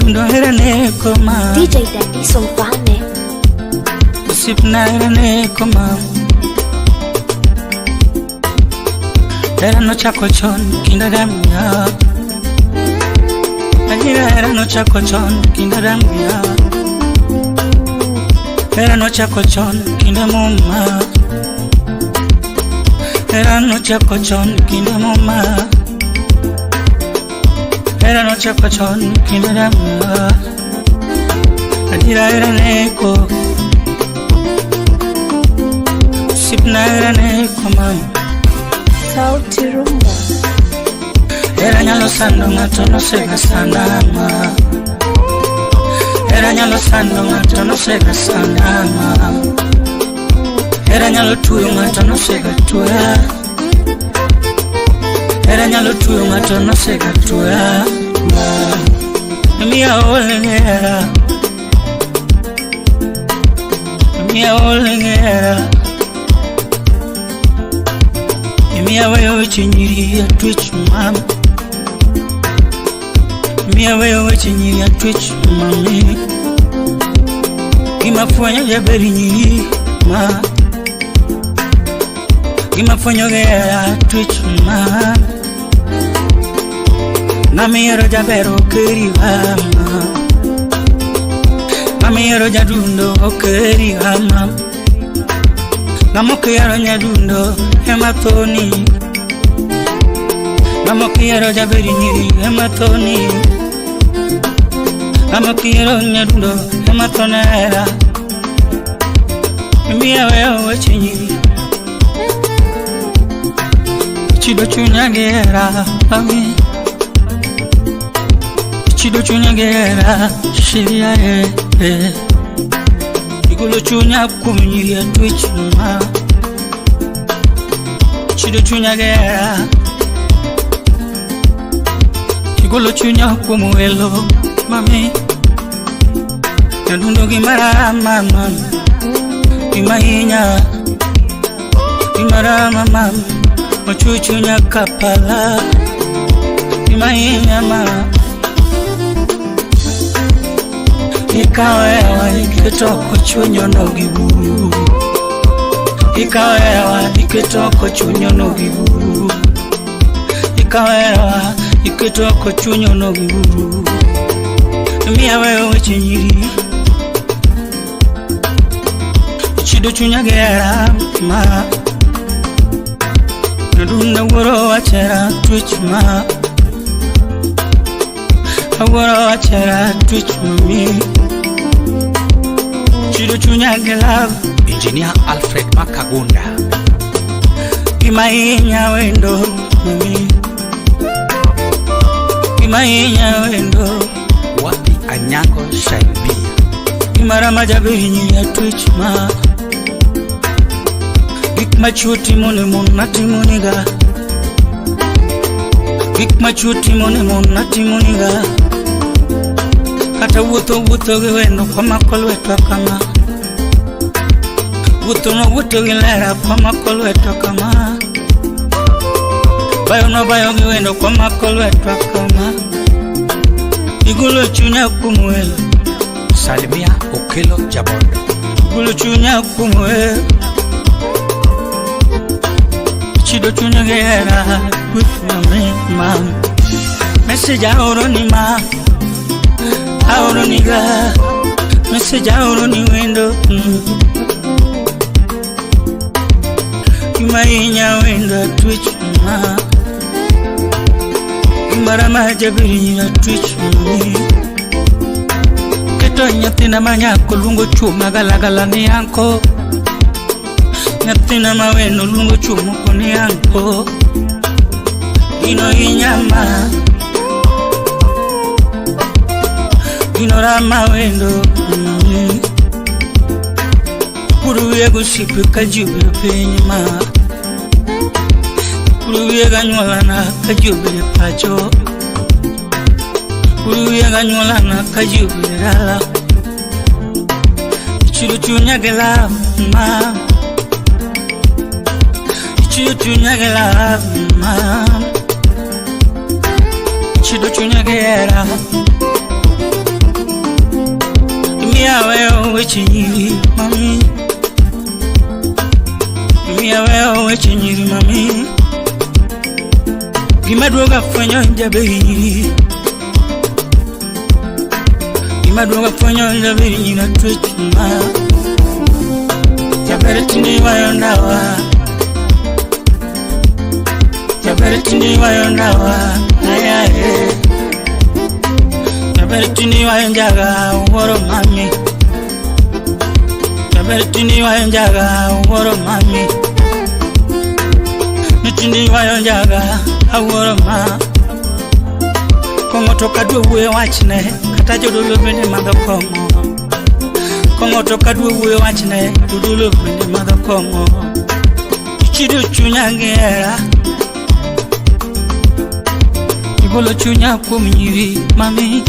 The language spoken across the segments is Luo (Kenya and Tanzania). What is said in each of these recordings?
Nyadundo hera neko ma. DJ Daddy Mfalme. Osiepna hera neko ma. Hera nochako chon kind Adam gi Hawa. Adiera hera nochako chon kind Adam gi Hawa. Hera nochako chon kinde muma. Hera nochako chon kinde muma. Hera nochako chon kinde Adam gi Hawa. Adiera hera neko. Osiepna hera neko mama. Sauti Rumba. Hera nyalo sando ng'ato nosega sanda ma. Hera nyalo sando ng'ato nosega sanda ma. Hera nyalo tuoyo ng'ato nosega tuoya. Hera nyalo tuoyo ng'ato nosega tuoya ma. Miya ol gi hera. Miya ol gi hera. Miya weyo weche nyiri atwech mama. Miya weyo weche nyiri atwech mami. Gima fwenyo jaber nyiri ma. Gima fwenyo gi hera atwech ma. Ng'ama ihero jaber ok eri mama. Ng'ama ihero jadundo ok eri mama. Ng'ama ok ihero nyadundo ema thoni. Ng'ama ok ihero jaber nyiri ema thoni. Ng'ama ok ihero nyadundo ema thone hera. Miya weyo weche nyiri. Chido chunya gi hera mami. Chido chunya gi hera shiria eh. Igolo chunya kuom nyiri atwech ma. Chido chunya gi hera. Igolo chunya kuom welo mami. Nyadundo gimara mama. Gima hinya. Gimara mama. Ochuo chunya kapala. Gima hinya ma. Ikawo hewa iketo oko chunyo no gi buru. Ikawo hewa iketo oko chunyo no gi buru. Ikawo hewa iketo oko chunyo no gi buru. Miya weyo weche nyiri. Chido chunya gi hera ma. Nadunda wuoro wachera twech ma. Awuoro wachera twech mami. Chido chunya gi love. Engineer Alfred Makagunda. Gima hinya wendo mami. Gima hinya wendo. Wapi Anyango Shine B. Gima rama jaber nyiri atwech ma. Gik machuo timo ne mon natimo niga. Gik machuo timo ne mon natimo niga. Kata wuotho wuotho gi wendo kwamako lwetwa kama. Wuotho no wuotho gi lera kwamako lwetwa kama. Bayo no bayo gi wendo kwamako lwetwa kama. Igolo chunya kuom welo. Salimia Okelo Jabondo. Igolo chunya kuom welo. Chido chunya gi hera with mami mam. Message aoro ni ma. Aoro ni ga. Message aoro ni wendo. Gima hinya wendo twich ma. Gima rama jaber nyira twich mami. Keto nyathina ma nyako luongo chuo magalagala ni anko. Nyathina ma wendo luongo chuo moko ni anko. Gino hinya ma. Gino rama wendo. Kuru wiye gosiepe ka ji obedo piny ma. Kuru wiye ganyuolana ka ji obedo pacho. Kuru wiye ganyuolana ka ji obedo dala. Ichido chunya gi love ma. Ichido chunya gi love ma. Ichido chunya gi hera. Miya weyo weche nyiri mami. Miya weyo weche nyiri mami. Gima duoga fwenyo jaber nyiri. Gima duoga fwenyo jaber nyiri atwech ma. Jaber tinde ywayo ndawa. Jaber tinde ywayo ndawa. Ayaye. Jaber tinde ywayo njaga wuoro mami. Jaber tinde ywayo njaga wuoro mami. Tinde ywayo njaga awuoro ma. Kong'o to kadwa wuoyo wachne kata jodolo bende madho kong'o. Kong'o to kadwa wuoyo wachne jodolo bende madho kong'o. Ichido chunya gi hera. Igolo chunya kuom nyiri mami.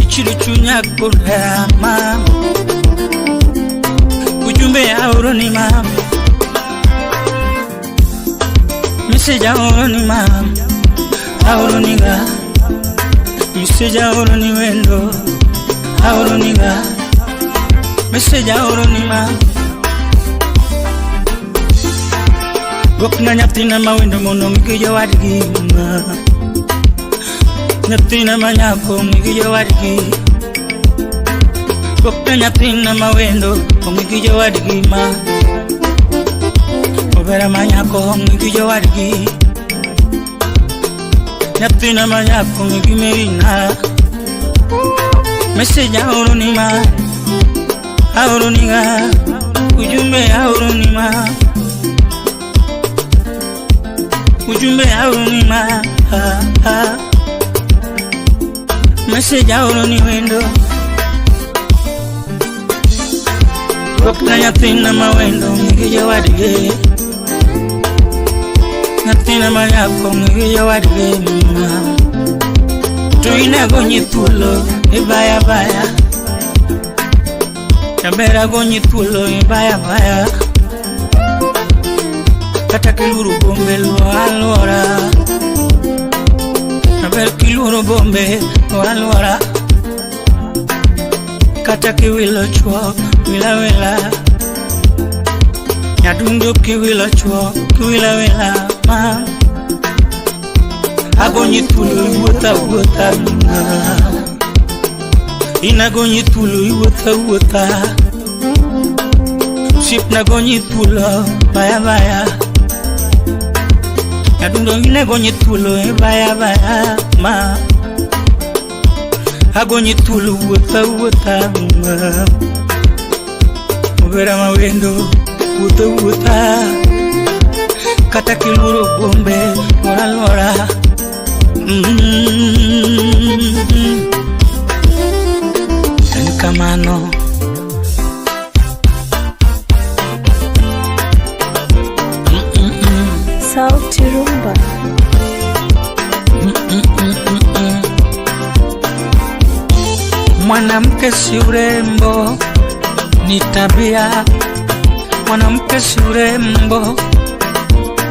Ichido chunya kuom hera mama. Ujumbe aoro ni mama. Message aoro ni mama. Aoro ni ga. Message aoro ni wendo. Aoro ni ga. Message aoro ni mama. Duokna nyathina ma wendo mondo ong'i gi jowadgi ma. Nyathina ma nyako ong'i gi jowadgi. Duokna nyathina ma wendo ong'i gi jowadgi ma. Obera ma nyako ong'i gi jowadgi. Nyathina ma nyako ong'i gi merina. Message aoro ni ma. Aoro ni ga. Ujumbe aoro ni ma. Ujumbe aoro ni ma. Ah, ah. Message aoro ni wendo. Duokna nyathina ma wendo ong'i gi jowadgi. Nyathina ma nyako ong'i gi jowadgi ma. To in agonyi thuolo ibaya baya. Jaber agonyi thuolo ibaya baya. Kata kiluoro bombe luo alwora. Jaber kiluoro bombe luo alwora. Kata kiwilo chuo wila wila. Nyadundo kiwilo chuo kiwila wila ma. Agonyi thuolo iwuotha wuotha ma. In agonyi thuolo iwuotha wuotha. Osiepna gonyi thuolo baya baya. Nyadundo in agonyi thuolo ibaya baya ma. Agonyi thuolo wuotha wuotha ma. Obera ma wendo wuotha wuotha. Kata kiluoro bombe luora luora. En kamano. Sauti Rumba. Mwanamke si urembo, ni tabia. Mwanamke si urembo,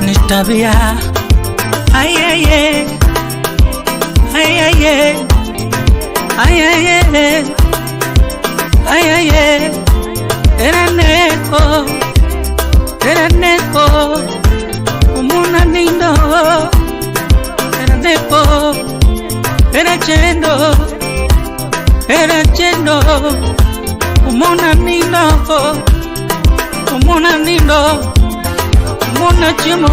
ni tabia. Ayeye, ayeye, ayeye, ayeye. Ereneko, ereneko, umuna nindo, ereneko, erechendo. Era chendo, umona nindo, umona nindo, umona chiemo,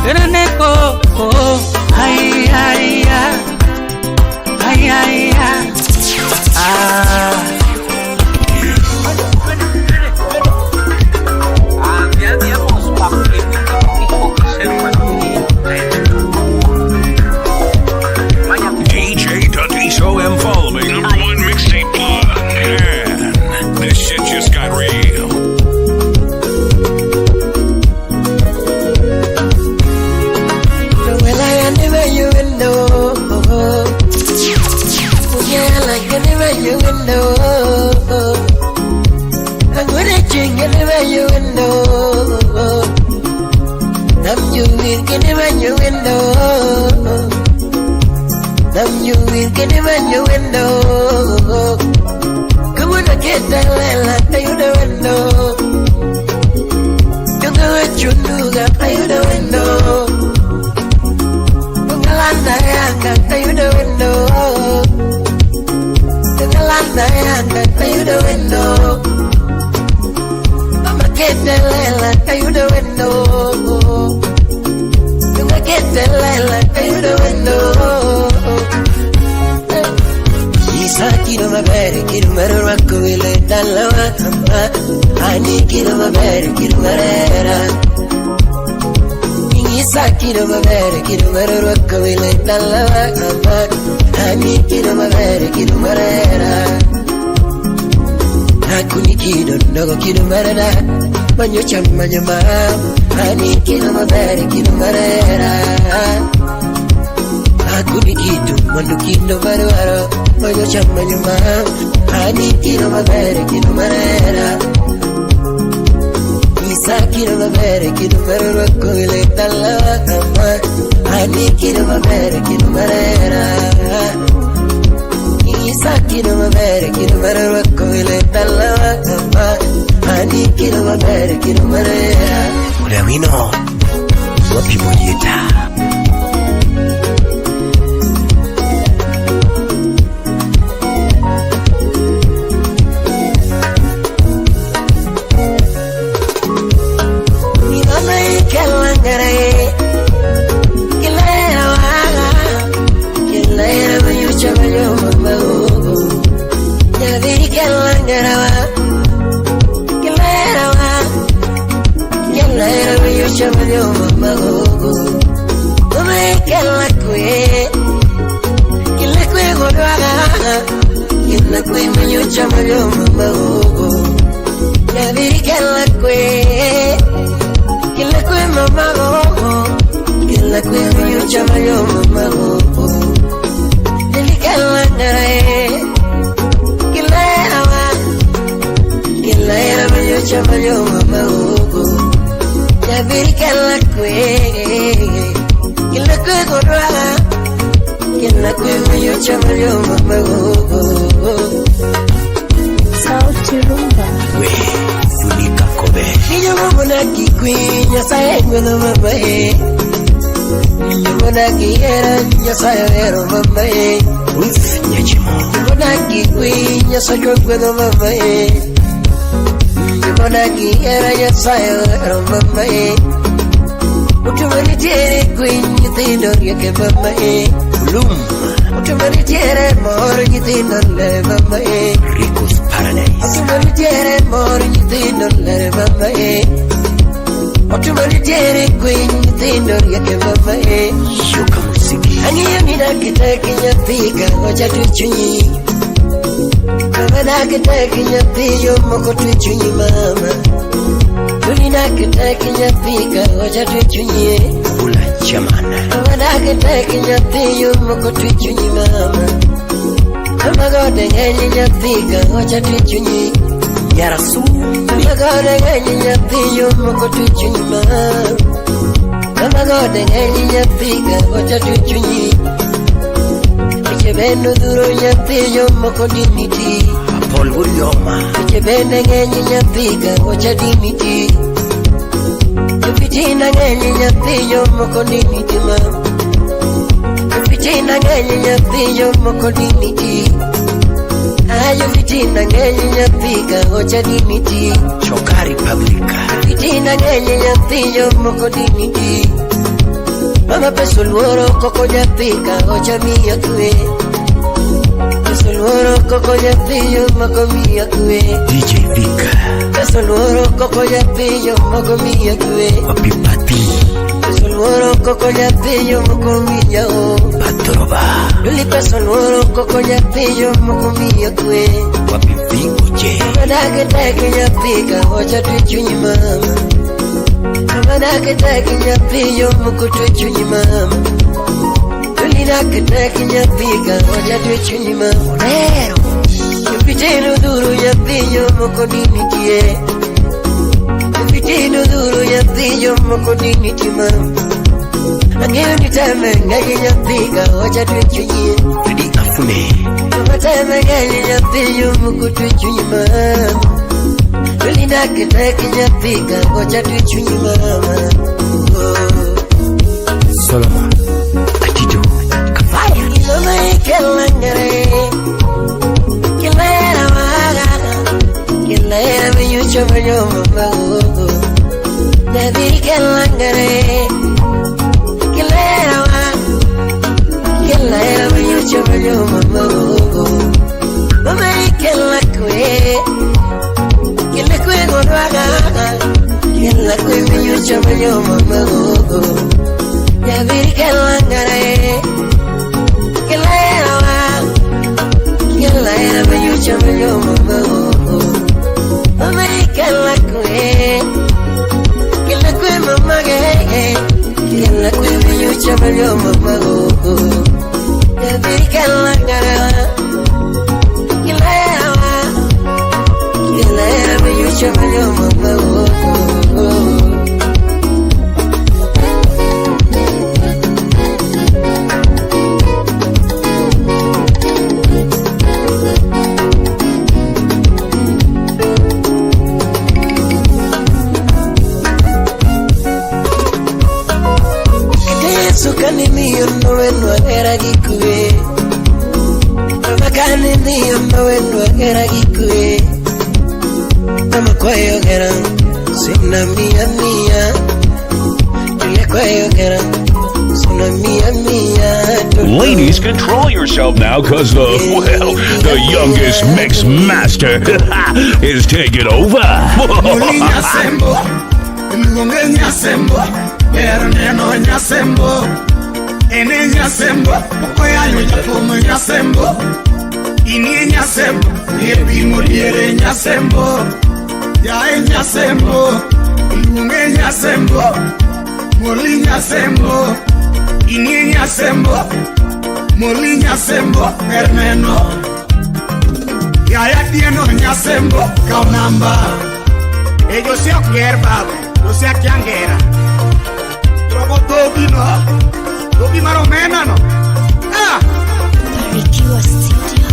era neko, ay ay ay, ay ay ay, ah. DJ Tatiso M. Follow number one mixtape plug. Man, this shit just got real. Well, I never you know. Yeah, like I never you know. I'm gonna drink never you know. I'm you never you know. I'm chunyu wil kendo manyo wendo. Kawuono aketa lela ayudo wendo. Donge wachunuga ayudo wendo. Dongalanda yanga ayudo wendo. Dongalanda yanga ayudo wendo. Mama kete lela ayudo wendo. Donge kete lela ayudo wendo. Isa kido maber kido mar rwako welo e dalawa. Ani kido maber kido mar hera. Isa kido maber kido mar rwako welo e dalawa. Ani kido maber kido mar hera. Hakuni kido ndogo kido mar dak manyocha manyo ma. Ani kido maber kido mar hera. Hakuni kido mwandu kido madwaro manyocha manyo ma. Ani kido maber kido mar hera. Isa kido maber kido mar rwako welo e dalawa. Ani kido maber kido mar hera. Isa kido maber kido mar rwako welo e dalawa. Ani kido maber kido mar hera. Ulewino wapi Mojita? Sauti Rumba. We funika kobe. Ruth Nyachimo. Bloom. Rico's Paradise. Shuka Musiki. Ang'iyo ni dakiteki nyathi ka ocha twe chunyi. Mama dakiteki nyathi jomoko twe chunyi mama. Tuni dakiteki nyathi ka ocha twe chunyi. Bula Chamana. Mama dakiteki nyathi jomoko twe chunyi mama. Mama gode ng'eny nyathi ka ocha twe chunyi. Yarasu. Mama gode ng'eny nyathi jomoko twe chunyi mama. Mama gode ng'eny nyathi ka ocha twe chunyi. Weche bende odhuro nyathi jomoko diniti. Paul Urioma. Weche bende ng'eny nyathi ka ocha diniti. Jopitina ng'eny nyathi jomoko diniti ma. Jopitina ng'eny nyathi jomoko diniti. Ayo fitina ng'eny nyathi ka ocha diniti. Chokari Publica. Fitina ng'eny nyathi jomoko diniti. Mama peso luoro koko nyathi ka ocha miyo kwe. Peso luoro koko nyathi jomoko miyo kwe. DJ Vika. Peso luoro koko nyathi jomoko miyo kwe. Wapi Pati. Peso luoro koko nyathi jomoko miyo. Patroba. Luli peso luoro koko nyathi jomoko miyo kwe. Wapi Vigo J. Mama dakiteki nyathi ka ocha twe chunyi mama. Mama dakiteki nyathi jomoko twe chunyi mama. Luli dakiteki nyathi ka ocha twe chunyi mama. Olero. Jopitino duro nyathi jomoko dinitie. Jopitino duro nyathi jomoko diniti mama. Ang'eyo ni teme ng'eny nyathi ka ocha to chunyi. Fredi Afune. Teme ng'eny nyathi yumuko to chunyi mama. Linda kiteki nyathi ka ocha to chunyi mama. Oh. Solomon Atido Kafaya. Iloma ikelangere. Kilera magana. Kilera minyucho manyo mama. Nyathi kelangere. Kilera wa. Kilera minyucho manyo mama. Mama ikelakwe. Kilakwe godwaga. Kilakwe minyucho manyo mama. Nyathi kelangere. Kilera wa. Kilera minyucho manyo mama. Mama ikelakwe. Kilakwe mama ge. Kilakwe minyucho manyo mama. Nyathi kelangere. Kilera wa. Kilera minyucho manyo mama. Yesu kanimiyo nowenu ahera gi kwe. Mama kanimiyo nowenu ahera gi kwe. Mama kwayo hera sina mia mia. Julia kwayo hera sina mia mia. Ladies, control yourself now, cause the, well, the youngest mix master is taking over. Moli nyasembo, luonge nyasembo, ber neno nyasembo, ene nyasembo, okoyanyo jathum nyasembo, inie nyasembo, epimo diere nyasembo, yae nyasembo, luonge nyasembo, moli nyasembo, inie nyasembo, moli nyasembo, ber neno. Yaya tieno nyasembo, kaw namba. E Jose ok ger baba, Jose akia ngera. Trogo dhogi no, dhogi mar omena no. Ah! Barikiwa Studio.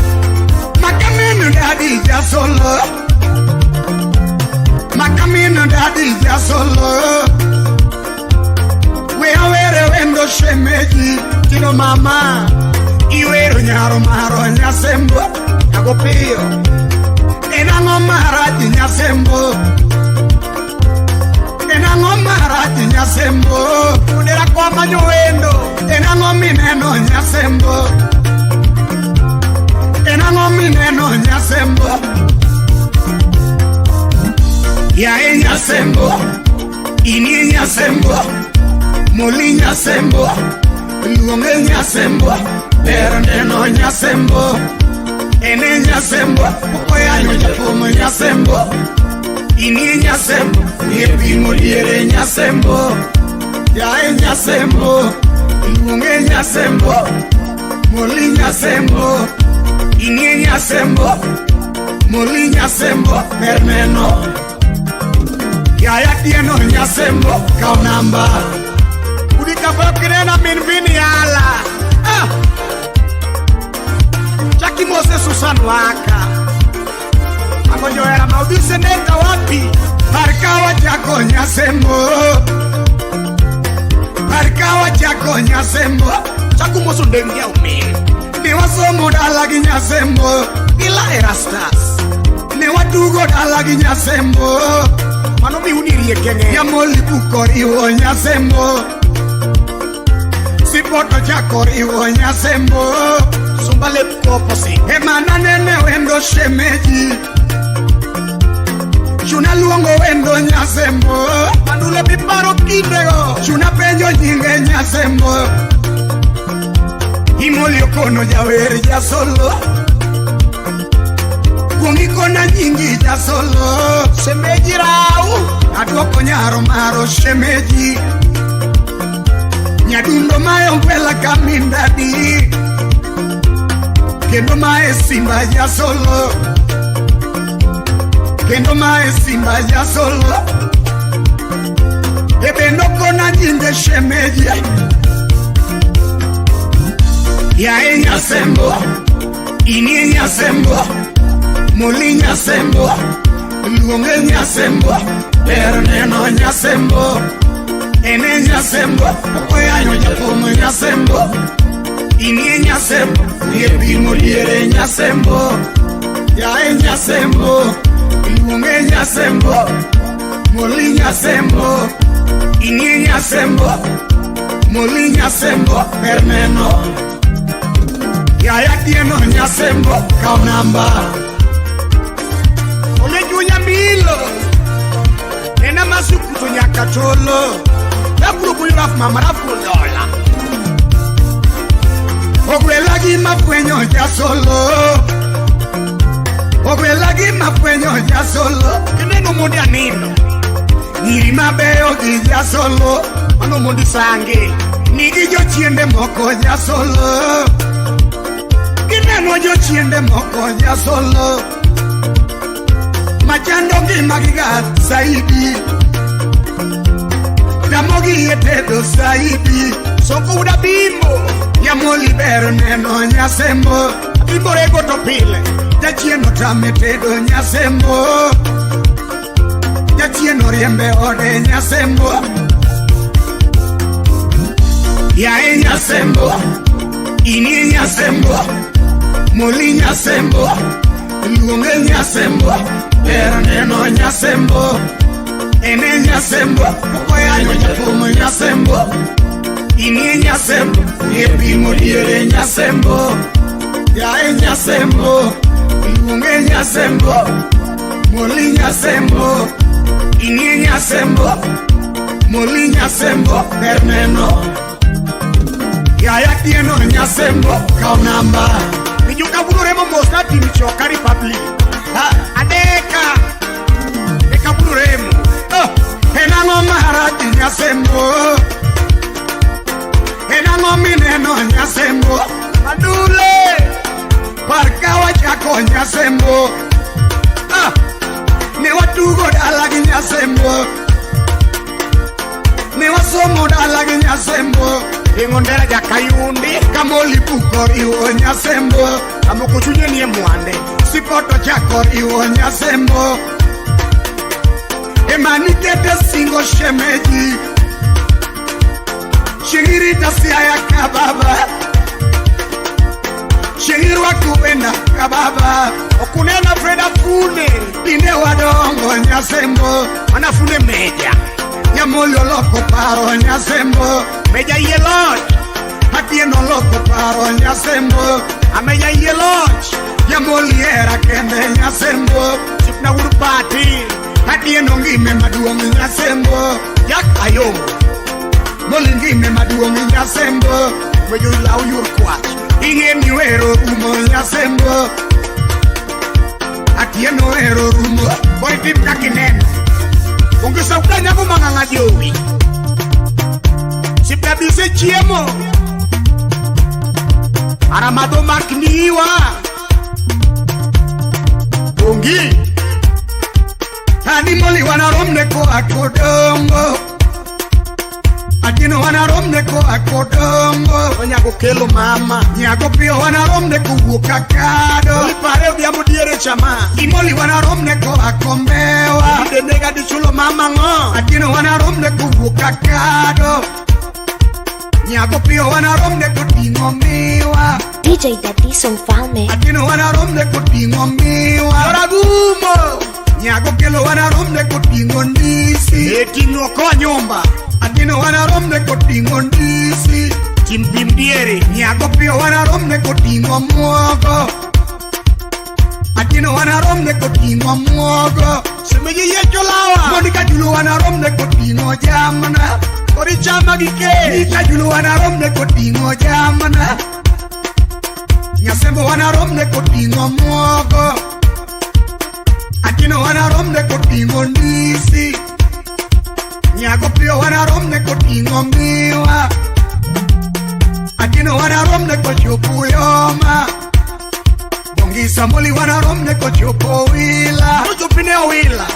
Makamino dadi jasolo. Makamino dadi jasolo. We awere wendo shemeji, tino mama. Iwero nyaro maro nyasembo, ago piyo. En ang'o marach nyasembo? En ang'o marach nyasembo? Udera kwa manyo wendo. En ang'o mineno nyasembo? En ang'o mineno nyasembo? Yae nyasembo, inie nyasembo, moli nyasembo, luonge nyasembo, ber neno nyasembo. Ene nyasembo, okoyanyo jathum nyasembo, inie nyasembo, epimo diere nyasembo, yae nyasembo, luonge nyasembo, moli nyasembo, inie nyasembo, moli nyasembo, ber neno. Yaya tieno nyasembo, kaw namba. Udi kapok kinena min vini ala. Ah! Chaki Mose Susan Waka. Agonjoera maudise nenda wapi? Parkawa chako nyasembo. Parkawa chako nyasembo. Chaku mosu ndengia umin. Ni wasomo dala gi nyasembo. Ila Erastus. Ni watugo dala gi nyasembo. Mano mi unirie kenge. Yamoli bukori nyasembo. Sipoto chakori nyasembo. Sumbale koposi. Emana nene wendo shemeji. Chuna luongo wendo nyasembo. Mandule piparo kindego. Chuna penjo nyinge nyasembo. Imolio kono jawer jasolo. Kuongikona nyingi jasolo. Shemeji rau. Aduoko nyaro maro shemeji. Nyadundo mayo ngwela kamindadi. Kendo mae simba jasolo. Kendo mae simba jasolo. Ebe nokona nyinge shemeji. Yae Nyasembo, inie Nyasembo, moli Nyasembo, luonge Nyasembo, ber neno Nyasembo, ene Nyasembo, oyanyo jathum Nyasembo, inie Nyasembo, wiye pimo diere Nyasembo, yae Nyasembo, luonge Nyasembo, moli Nyasembo, inie Nyasembo, moli Nyasembo, ber neno. Yaya tieno Nyasembo, kaw namba. Ole junya milo. Nena masukuto nyaka tolo. Daburo buyo raf mama raf lola. Ogwela gi mafwenyo jasolo. Ogwela gi mafwenyo jasolo. Kineno mondi anino. Nyiri mabeyo gi jasolo. Mano mondi sange. Nigi jochiende moko jasolo. Gineno jochiende moko jasolo. Machando ngima gi ga saidi. Tamogi e tedo saidi. Soko uda bimbo. Yamoli ber neno Nyasembo. Bimbo rego to pile. Jachien otame tedo Nyasembo. Jachien oriembe ode Nyasembo. Yae Nyasembo, inie Nyasembo, moli Nyasembo, luonge Nyasembo, ber neno Nyasembo, ene Nyasembo, oyanyo jathum Nyasembo, inie Nyasembo, wiye pimo diere Nyasembo, yae Nyasembo, luonge Nyasembo, moli Nyasembo, inie Nyasembo, moli Nyasembo, ber neno. Yaya tieno Nyasembo, kaw namba. Mijuka buro remo mos na timi choka Republic. Adeka. Eka buro remo. Oh, enang'o marach Nyasembo. Enang'o mineno Nyasembo. Madule. Par ka wachako Nyasembo. Ah, ne watugo dala gi Nyasembo. Ne wasomo dala gi Nyasembo. Ingondera jakayundi. Kamoli buko riwo Nyasembo. Amoko chunye nie mwande. Sipoto chako riwo Nyasembo. Emanikete singo shemeji. Shingirita siaya kababa. Shingirwa kuenda kababa. Okunena Freda Fune. Dine wadongo Nyasembo. Manafune meja. Nyamoli oloko paro Nyasembo. Meja iye loch. Atieno oloko paro Nyasembo. Ameja iye loch. Nyamoli hera kende Nyasembo. Sipna wuod pati. Atieno ngime maduong' Nyasembo. Jack Ayombo. Moli ngime maduong' Nyasembo. Wejo law yor kwach. Ing'e ni wero rumo Nyasembo. Atieno wero rumo. Koro itim kaka ineno. Onge sauda nyago mang'ang'a jowi. Sipna bise chiemo. Aramadho makniwa. Ongi. Ani moli wanaromne koa kodongo. Atieno wanaromne koa kodongo. Onyago kelo mama. Nyago piyo wanaromne kowuok Kakado. Ipare odhiambo diere chama. Imoli wanaromne koa Kombewa. Ide nega dichulo mama ng'o. Atieno wanaromne kowuok Kakado. Nyago piyo wanaromne koting'o miwa. DJ Daddy Mfalme. Atieno wanaromne koting'o miwa. Oragumo. Nyago kelo wanaromne koting'o ndisi. E ting'o koa nyumba. Atieno wanaromne koting'o ndisi. Tim pim diere. Nyago piyo wanaromne koting'o muogo. Atieno wanaromne koting'o muogo. Semeji yiecho lawa. Mondi Kajulo wanaromne koting'o jamna. Koro ichama gi kech. Kajulo wanaromne koting'o jamna. Nyasembo wanaromne koting'o muogo. Atieno wanaromne koting'o ndisi. Nyago piyo wanaromne koting'o miwa. Atieno wanaromne kochopo Uyoma. Bongisa moli wanaromne kochopo Wila. Kochopo ne Wila.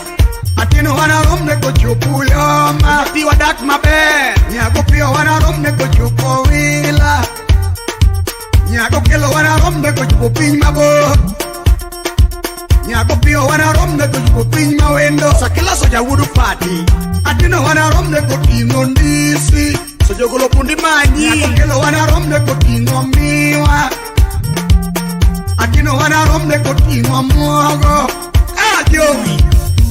Atieno wanaromne kochopo Uyoma. Pi wadak maber. Nyago piyo wanaromne kochopo Wila. Opiyo wanarom nego juko piny mawendo. Sakila soja wuod pati. Atino wanarom nego ting'o ndisi. Sojogolo pundi manyi. Nyako kelo wanarom nego ting'o miwa. Atino wanarom nego ting'o muogo. Ah, jowi.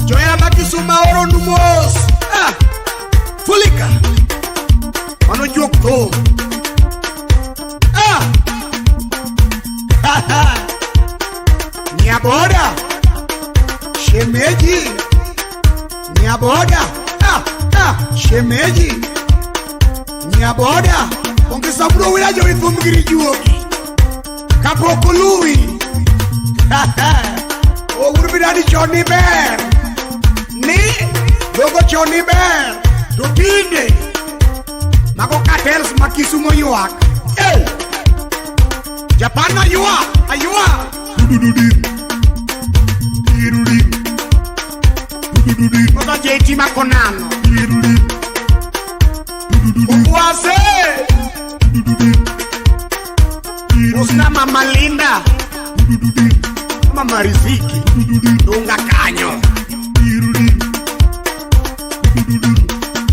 Joya ma Kisuma oro nu mos. Ah, Fulika. Mano juok thum. Ah. Nyaboda. Shemeji. Nyaboda. Ah, ah, shemeji. Nyaboda. Ongeza bro wila jowi thum giri juogi. Kapok oluwi. Ogur bidadi chon ni ber. Ni dogo chon ni ber. To tinde mago cartels ma Kisumo ywak. Hey! Japan aywa, aywa. Oda JT makonano. Okwase. Usna Mama Linda. Mama Riziki. Dunga kanyo.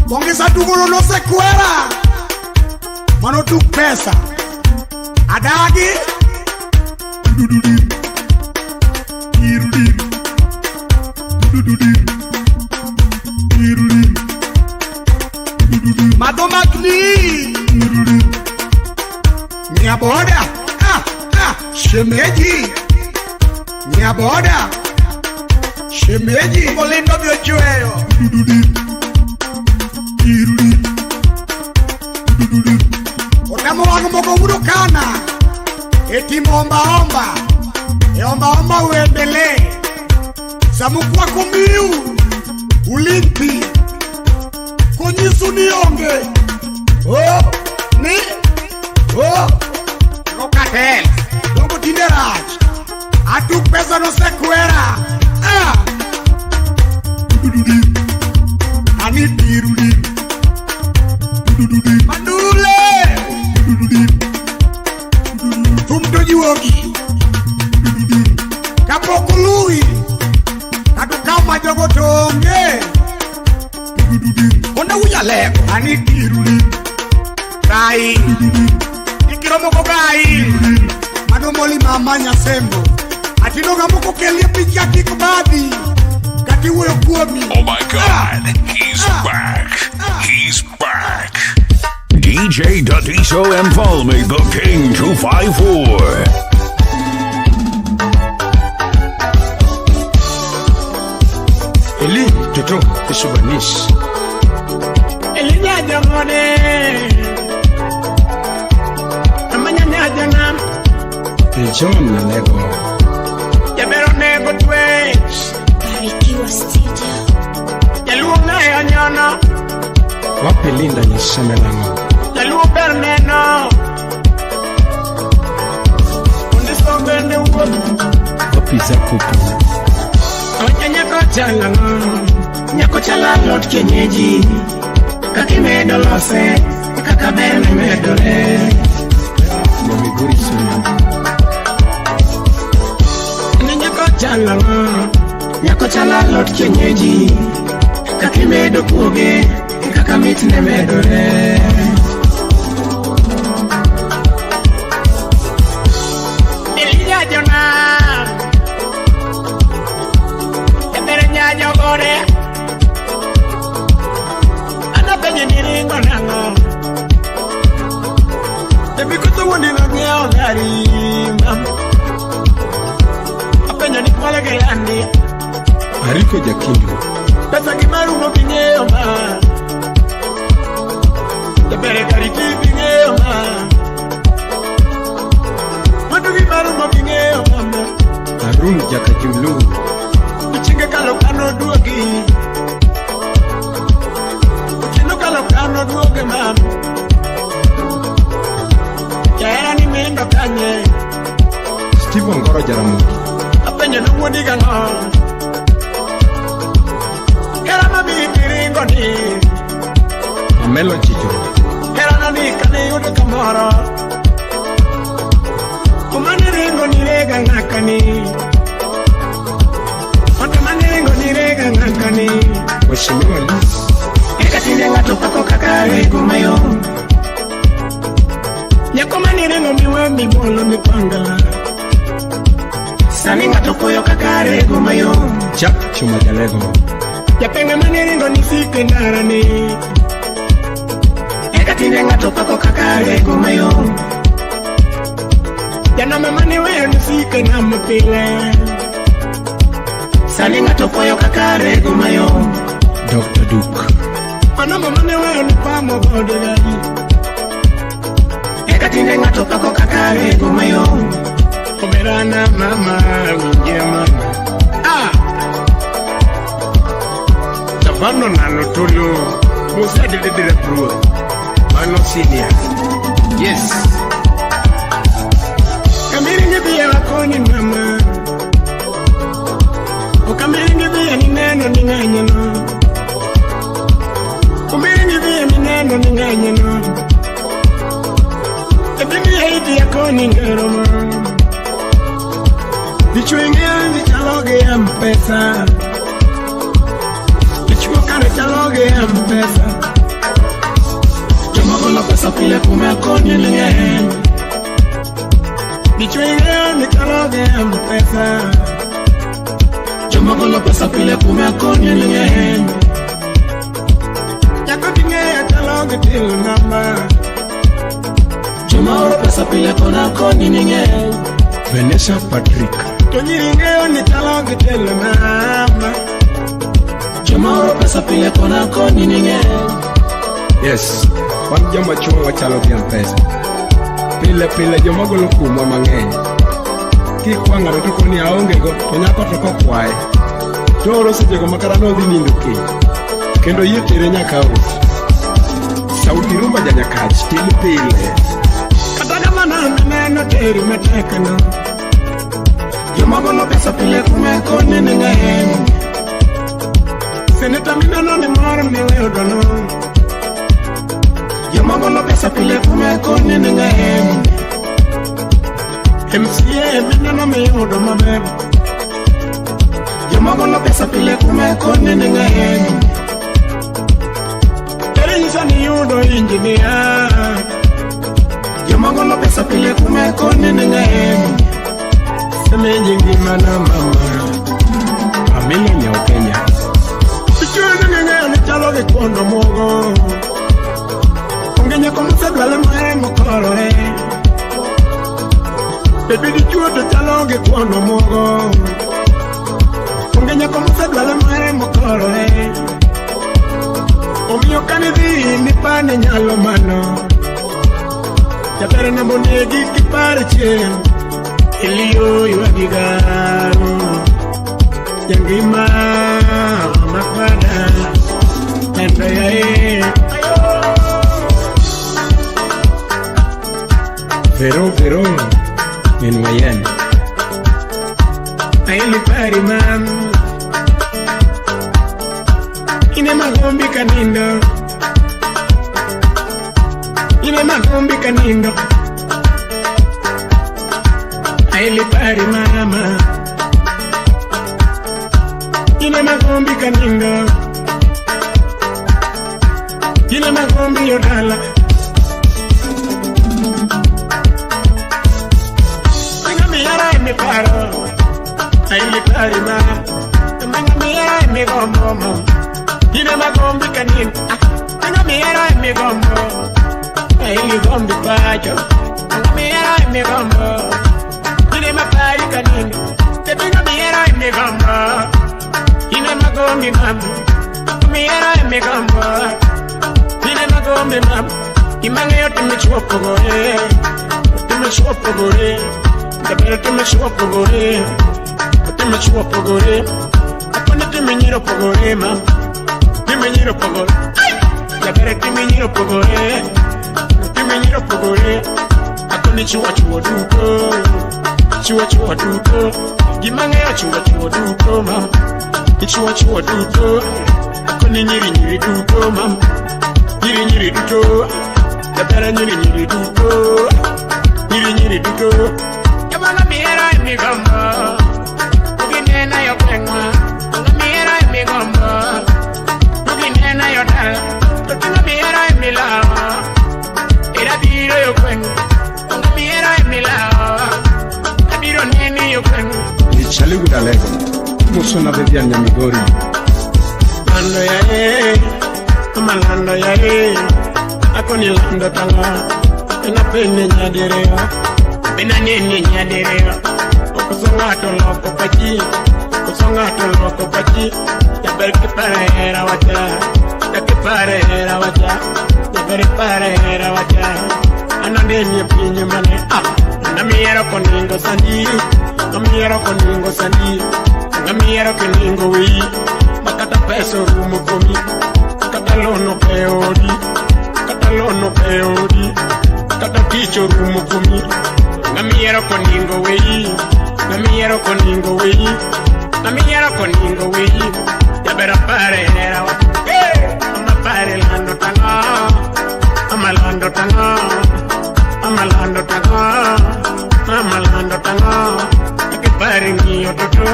Bongisa dugolo no sekwera. Mano tuk pesa. Adagi. Mado makni. Nyaboda. Ah, ah, shemeji. Nyaboda. Shemeji. Kolindo biochweyo. Otamo wang' moko wudo kana. Etimo omba omba. E omba omba uendelee. Samukwa komiu. Ulimpi. Konyisu ni onge. Oh, ni. Oh. Lokatel. Dongo tinde rach. Atuk pesa no sekwera. Ah. Ani tiruli. Mandule. Thum to juogi. Kapok oluwi. Kata okaw ma jogo to onge. Konda wuja leko. Ani tiruli. Rai. Ikiro moko gai. Mano moli mama nyasembo. Atino ga moko kelie picha kik badhi. Kati wuoyo kuomi. Oh my God, he's back. He's back. DJ Dadiso Mfalme, the King 254. Eli Toto Isubanis. Eli nyajongone. Amanya nyajonam. John Nego. Jabero nego twech. Barikiwa Studio. Jaluo ng'eyo nyono. Wapi Linda Nyisemelango. Jaluo ber neno. Ondiso bende wuoth. Wapi Zakupu. Onya nyako chalang'o. Nyako chala lot kienyeji. Kaka imedo lose, kaka ber medore. Nyamigori Suna. Ni nyako chalang'o. Nyako chala lot kienyeji. Kaka imedo kuoge, kaka mit ne medore. Elija jona. Ebere nyanyo gore. Ana penye niringo nang'o. Debi koto wuondi nang'iewo gari mam. Apenyo ni kwale gi landi. Ariko Jakindu. Pesa gi marumo ging'eyo ma. Jabere gari ti ging'eyo ma. Mwandu gi marumo ging'eyo mama. Harun Jakajulu. Uchinge kalo kano duogi. Uchino kalo kano duogi mam. Jahera ni mindo kanye. Steve Ongoro Jaramogi. Apenjo ni wuodi gang'o. Hera mami tiringo ni. Amelo Chicho. Hera nani kane yudo kamoro. Kumane ringo ni rega ng'akani. Mheshimiwa Liz. Eka tinde ng'ato pako kaka rego mayom. Nyako maniringo miwe mibolo mipangala. Sani ng'ato puoyo kaka rego mayom. Jack Chuma Jalego. Japenge maniringo ni sike ndarani. Eka tinde ng'ato pako kaka rego mayom. Janama maniweyo ni sike nama pile. Sani ng'ato puoyo kaka rego mayom. Dr. Duke. Manama maniweyo ni pamo gode gari. Eka tinde ng'ato pako kaka rego mayom. Omerana mama winje mama. Ah! Tavano nano tolo. Musa de de de Mano senior. Yes. Kamiringi biya wakoni mama. Okamiringi biya ni neno ni nganyano. Umiringi biya ni neno ni nganyano. Ebimi haiti yakoni ngeroma. Dichwenge ni chaloge ya mpesa. Dichwo kare chaloge ya mpesa. Jomagolo pesa pile kume koni ni ng'eny. Dichwenge ni chaloge ya mpesa. Jomagolo pesa pile kume koni ni ng'eny. Nyako ting'eyo chaloge til namba. Joma oro pesa pile kona koni ni ng'eny. Vanessa Patrick. To nyiri ng'eyo ni chalo gi telo mama. Joma oro pesa pile kona koni ni ng'eny. Yes. Wan joma chuo wachalo gi mpesa. Pile pile joma golo kuomwa mang'eny. Kikwa ng'ato to koni aonge go to nyako to kokwaye. To oro sechego ma kata nodhi nindo kech. Kendo yie tere nyaka ot. Sauti rumba janyakach tin pile. Kata kamano mineno teri matek no. Joma golo pesa pile kume koni ni ng'eny. Seneta mineno ni mor miweyudo no. Joma golo pesa pile kume koni ni ng'eny. MCA mineno miyudo maber. Joma golo pesa pile kume koni ni ng'eny. Ere nyiso ni yudo injinia. Joma golo pesa pile kume koni ni ng'eny. Semenji ngima na mama. Amilo Nyao Kenya. Dichwo ni ng'eyo ni chalo gi kuondo mogo. Onge nyako mosedwale mare mokorore. Bebi dichwo to chalo gi kuondo mogo. Onge nyako mosedwale mare mokorore. Omiyo kanidhi ni pane nyalo mano. Jaber nambo negi kipar chieng'. Eliyo ywagigaro. Jangima makwada. Nendo yae. Vero Vero. Min Wayen. Aili pari mam. Ine magombi kanindo. Ine magombi kanindo. Aili pari mama. Ine magombi kanindo. Ine magombi yodala. Minga miyara mi paro. Aili pari mama. Minga miyara mi gombo mo. Ine magombi kanindo. Minga miyara mi gombo. Aili gombi pacho. Minga miyara mi gombo. Ine mapari kanindo. Minga miyara mi gombo. Ine magombi mama. Miyara mi gombo. Ine magombi mama. Imang'eyo timo chuo pogore. Timo chuo pogore. Jaber timo chuo pogore. Timo chuo pogore. Apone timo nyiro pogore mama. Timo nyiro pogore. Jaber timo nyiro pogore. Timo nyiro pogore. Akoni chuo chuo duto. Chuo chuo duto. Gimang'eyo chuo chuo duto mama. Ichuo chuo duto. Akoni nyiri nyiri duto mama. Nyiri nyiri duto. Jaber nyiri nyiri duto. Nyiri nyiri duto. Jabala miera mi gombo. Uginena yo kwengwa. Miera mi gombo. Amoso na Vivian Nyamigori. Lando ya e, ama lando ya e, akoni lando tanga, ena pene nyadireyo, ena nene nyadireyo, okusonga to loko pachi, okusonga to loko pachi, jaber kipare era wacha, jakipare era wacha, jaber pare era wacha, anande mi pinyo mane, ah, namiero koningo sandi, namiero koningo sandi, namiero koningo wi. Makata peso rumo komi, kata lono peodi, kata lono peodi, kata ticho rumo komi. Namiero koningo wei, namiero koningo wei, namiero koningo wei. Jabera pare era wa, ama pare lando tanga, ama lando tanga, ama lando tanga, ama lando tanga. Takipare ngiyo toto,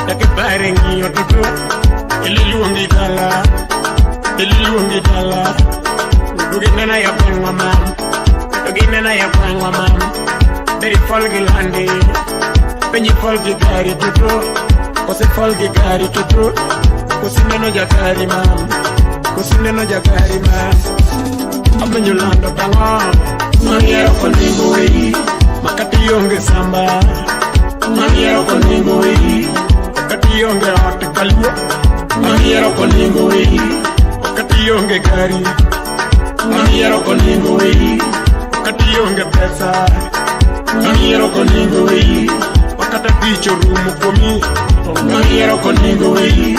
takipare ngiyo toto. Eliluongi dala, eliluongi dala. Duginena ya kwengwa mam, duginena ya kwengwa mam. Beri folgi landi, penyi folgi gari tutu, kosi folgi gari tutu, kosi neno jagari mam, kosi neno jagari mam. Apenyo lando tango, mamiero koningo wei, makati yonge samba, mamiero koningo wei, makati yonge ot kaluo. Mamiero koningo wei, wakati onge gari. Mamiero koningo wei, wakati onge pesa. Mamiero koningo wei, wakati ticho rumo komi. Mamiero koningo wei,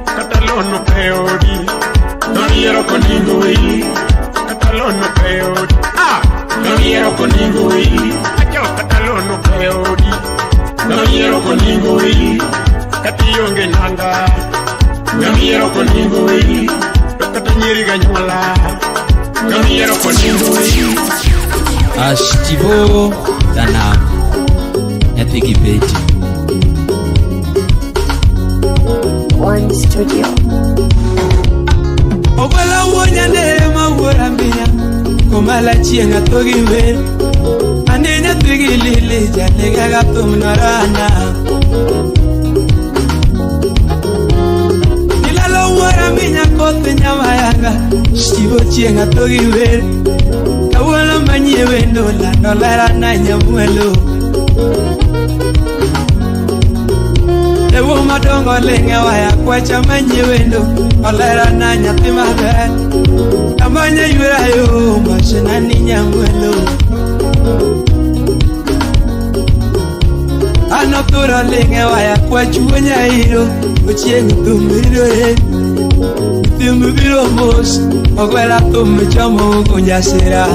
kata lono peodi. Mamiero koningo wei, kata lono peodi. Ah, mamiero koningo wei, acho kata lono peodi. Mamiero koningo wei, kati onge nanga. Namiero koningo wei, kata nyiri ganyuola. Namiero koningo wei. Ashtivo Danam nyathi gi beti. One Studio. Ogwela wuonya ndere ma wuora miya, komala chieng' atho gi wer. Ane nyathi gi lili janega ga thum norana. Wuora minya koth nyamayanga, Stivo chieng' atho gi wer. Kawuono manyie wendo lando lera na nyamwelo. Ewo madongo ling'e waya kwacha manyie wendo olera na nyathi maber. Amanye ywera yo machna ni nyamwelo. Ano thuro ling'e waya kwachuo nyairo, ochieng' thum ridore. Thum biro mos, ogwela thum chomo gunjasira.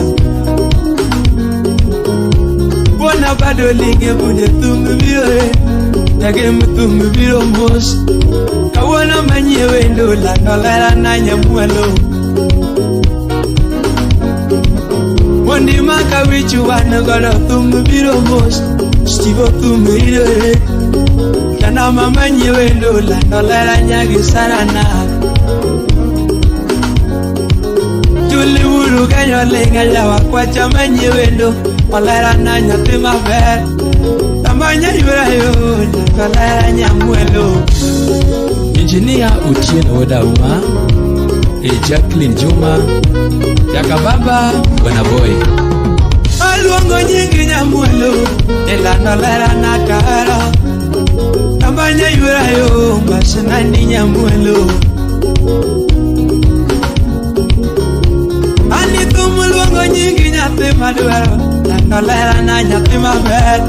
Buona bado ling'e bunde thum biro, nyagem thum biro mos. Kawuono manyie wendo lando lera na nyamwelo. Mondi maka wichu wan godo thum biro mos, Stivo thum ridore. Jana mama nyie wendo lando lera nyagi sarana. Juli wuru kanyo ling'e yawa kwacha manyie wendo olera na nyathi maber. Tamanya ywera yo olera nyamwelo. Engineer Otieno Odauma, e Jacqueline Juma, Jakababa Bwana Boy. Aluongo nyingi nyamwelo, elando lera na tara. Tamanya ywera yo masina ni nyamwelo. Ani thum luongo nyingi nyathi madwaro, lando lera na nyathi maber.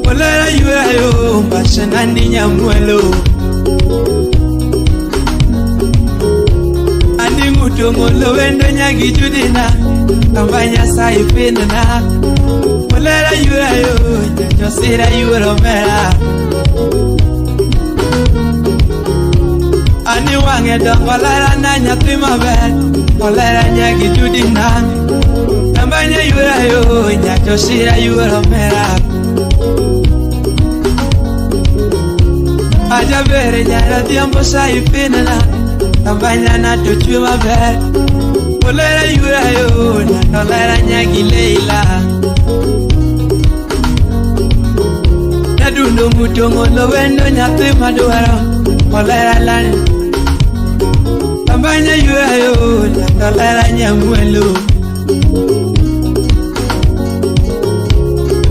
Olera ywera yo masina ni nyamwelo. Ani ng'uto wendo nyagi judina, tambanya saipinna. Olera ywera yo nyanyosira ywero mera. Ani wang'e dongo lera na nyathi maber, olera nyagi judina. Tambanya ywera yo nyachosira ywero mera. Ajabere nyara dhiambo saipinna, tambanya na tochwe maber. Olera ywera yo nandolera nyagi Leila. Adundo ng'uto ng'olo wendo nyathi madwaro olera lani. Ambanya ywayo lando lera nyamwelo.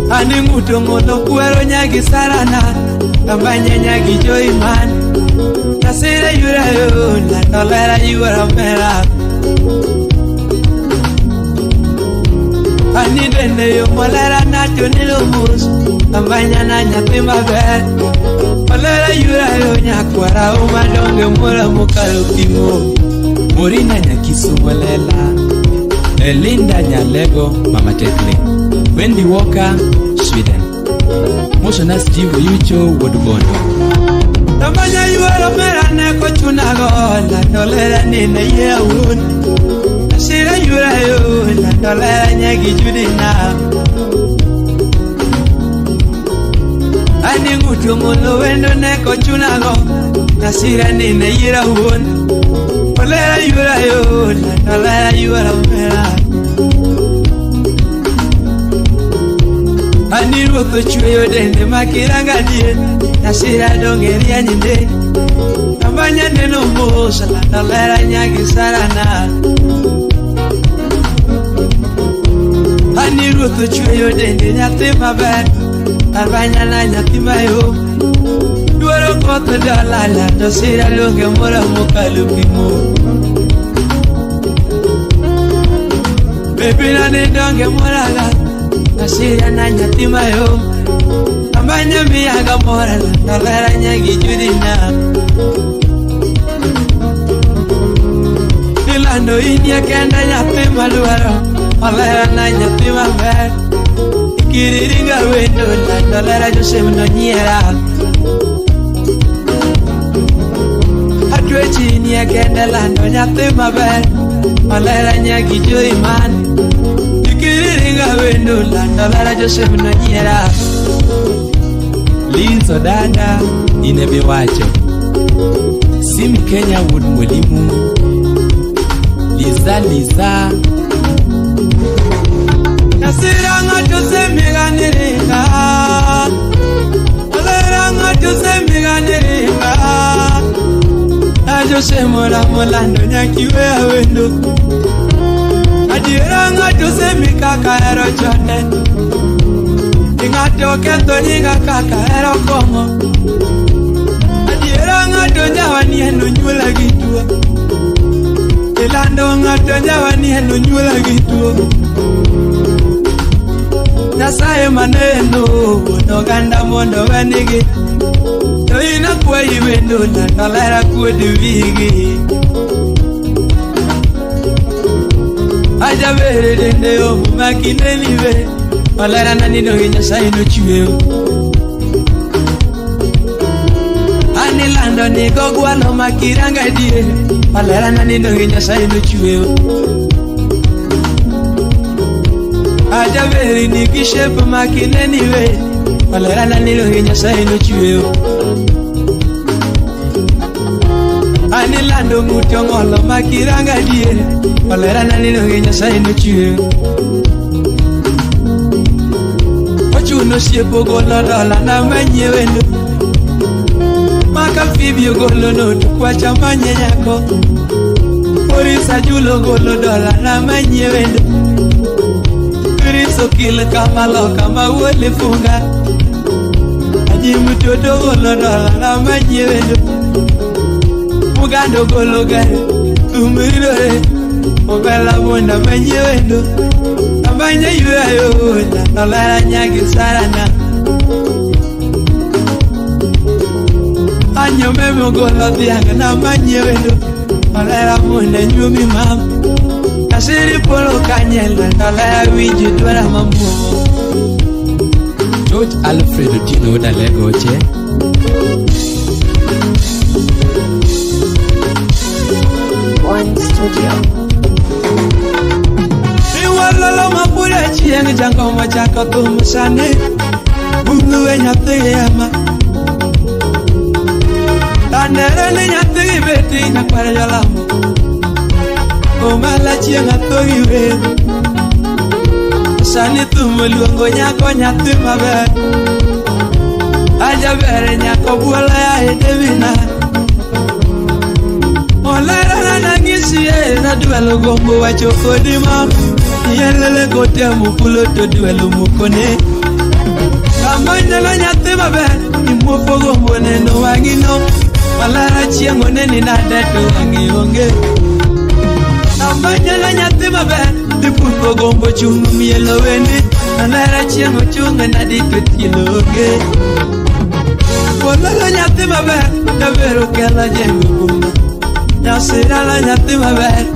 Ani ng'uto ng'olo kwero nyagi sarana ambanya nyagi joiman. Nasire ywayo lando lera ywaro mera. Ani dende yo molera na tonilo mus. Ambanya na nyathi maber. Olera ywayo nyakwara umadonge mora mokalo kimo. Morina Nyakisumo Lela, Elinda Nyalego, Mama Tekle, Wendy Walker, Sweden, Motionas Jiwo Yucho, Wodubondo. Tambanya ywero mera ne kochunago lando lera nene ye awuon. Asira ywayo lando lera nyagi judina. Ani ng'uto ng'olo wendo ne kochunago nasira nene yira wuon. Olera ywayo lando lera ywero mera. Ani ruoth ochweyo dende makiranga dien nasira donge rieny nde. Tambanya neno mos lando lera nyagi sarana. Ani ruoth ochweyo dende nyathi maber. Tambanya na nyathi mayom. Dwaro koth dola lando sira donge mora mokalo pimo. Baby na ne donge moraga nasira na nyathi mayom. Tambanya miyaga mora lando lera nyagi judina. Ilando inie kende nyathi madwaro olera na nyathi maber. Kiriringa wendo lando lera Joseph no nyiera. Atwechi inie kende lando nyathi maber olera nyagi joiman. Kiriringa wendo lando lera Joseph no nyiera. Liz Odada, Inebiwacho, Simi Kenya Wood Mwalimu, Liza Liza. Nasira ng'ato semiganiringa. Olera ng'ato semiganiringa. Ajo semora molando nyakiwe awendo. Adiera ng'ato semikaka ero chone. Ng'ato ketho nyinga kaka ero kong'o. Adiera ng'ato jawani en onyuola gi tuo. Ilando ng'ato jawani en onyuola gi tuo. Nyasaye maneno wuon oganda mondo wenigi. To in akwayi wendo lando lera kuod wigi. Ajabere dende yo makineni we. Olera nanindo gi Nyasaye nochweyo. Ani lando ni gogwalo makiranga die. Olera nanindo gi Nyasaye nochweyo. Ajaberi ni kishepo makineni we. Olera nanindo gi Nyasaye nochweyo. Ani lando ng'uto ng'olo makiranga die. Olera nanindo gi Nyasaye nochweyo. Ochuno osiepo golo dola na manyie wendo. Maka Phoebe ogolo noto kwacha manye nyako. Orisa Julo golo dola na manyie wendo. Chris okil kama loka ma wuole funga. Aji mtoto golo dola na manyie wendo. Mugando golo gari tumiridore. Obela monda manyie wendo. Ambanya ywayo lando lera nyagi sarana. Anyo memo golo dhiang' na manyie wendo. Olera mondo nyuomi mam. Asiri polo kanye lando lera winji dwara mamuomo. George Alfred Otieno wuod Alego Oche. One Studio. Iwalolo mabure chieng' jangoma chako thum sani. Bung'we nyathi ema. Tanere ni nyathi beti nyakwar jolamo. Omala chieng' atho gi wer. Sani thum oluongo nyako nyathi maber. Ajabere nyako buola ya edevina. Olerana nangisi e na dwelo gombo wacho kodi ma. Yelele kote mukulo to dwelo mukone. Kamanyalo nyathi maber imuopo gombo neno wang'ino. Malara chieng' oneni nade to wang'i onge. Kamanyalo nyathi maber ipuko gombo chung' mielo wendi. Malara chieng' ochung' nadi to tielo onge. Bololo nyathi maber jaber okelo jengo boma. Nyasirala nyathi maber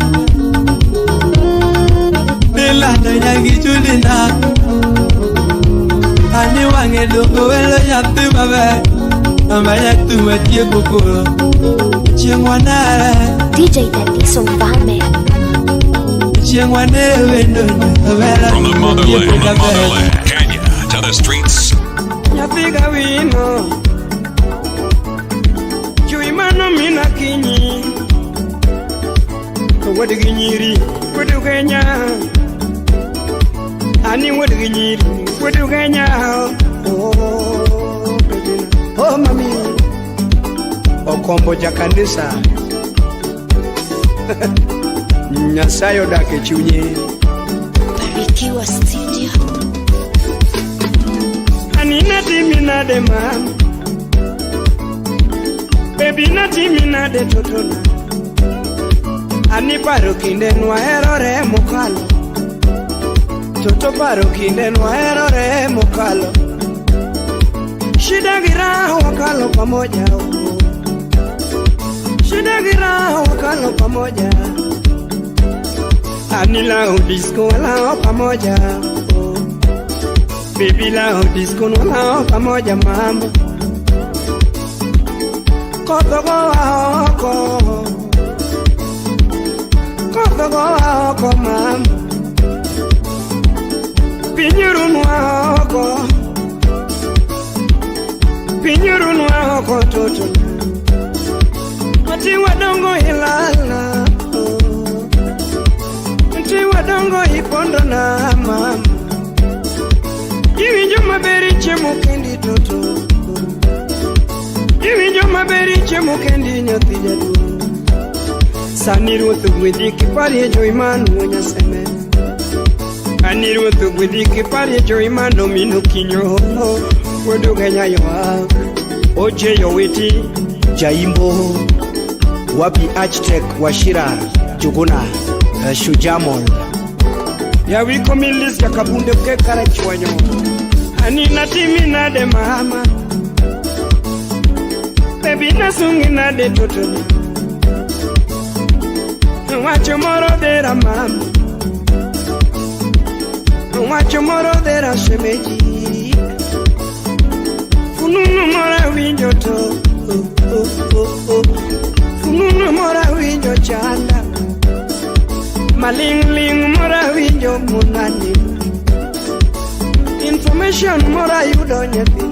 Milando nyangi chudina. Ani wang'e dongo welo nyathi maber. Mama nyathi matieko koro chieng' wanare. DJ Dadiso Mfalme. Chieng' wanere wendo welo. From the motherland, Kenya to the streets. Nyathi gawino chui mano mina kinyi. Wuod gi nyiri wuod Kenya. Ani wuod gi nyiri wuod Kenya. Oh, oh mami Okombo jakanisa. Nyasaye odak e chunye. Barikiwa Studio. Ani natimi nade mam. Baby natimi nade totona. Ani paro kinde nwaherore mokalo. Toto paro kinde nwaherore mokalo. Shida gi raha wakalo pamoja. Shida gi raha wakalo pamoja. Ani lao disco walao pamoja. Baby lao disco walao pamoja mama. Koth goa oko. Koth goa oko mama. Pinyurunwa oko. Pinyurunwa oko toto. Ati wadongo ilala. Ati wadongo ipondo na mama. Iwinjo maber chiemo kendi toto. Iwinjo maber chiemo kendi nyathi jaduong'. Sani ruoth ogwedhi kiparie joiman wuo Nyaseme. Ani ruoth ogwedhi kiparie joiman omino kinyo. Wuod Ugenya ywak. Oje Yowiti Jaimbo Wapi Architect Washira Juguna Shujamol Yawiko milis yakabunde ke karachuanyo. Ani natimi nade mama. Baby nasungi nade toto. Wacho moro dera mama. Wacho moro dera shemeji. Fununu mora winjo to. Oh, oh, oh, oh. Fununu mora winjo chanda. Maling ling mora winjo munani. Information mora yudo nyathi.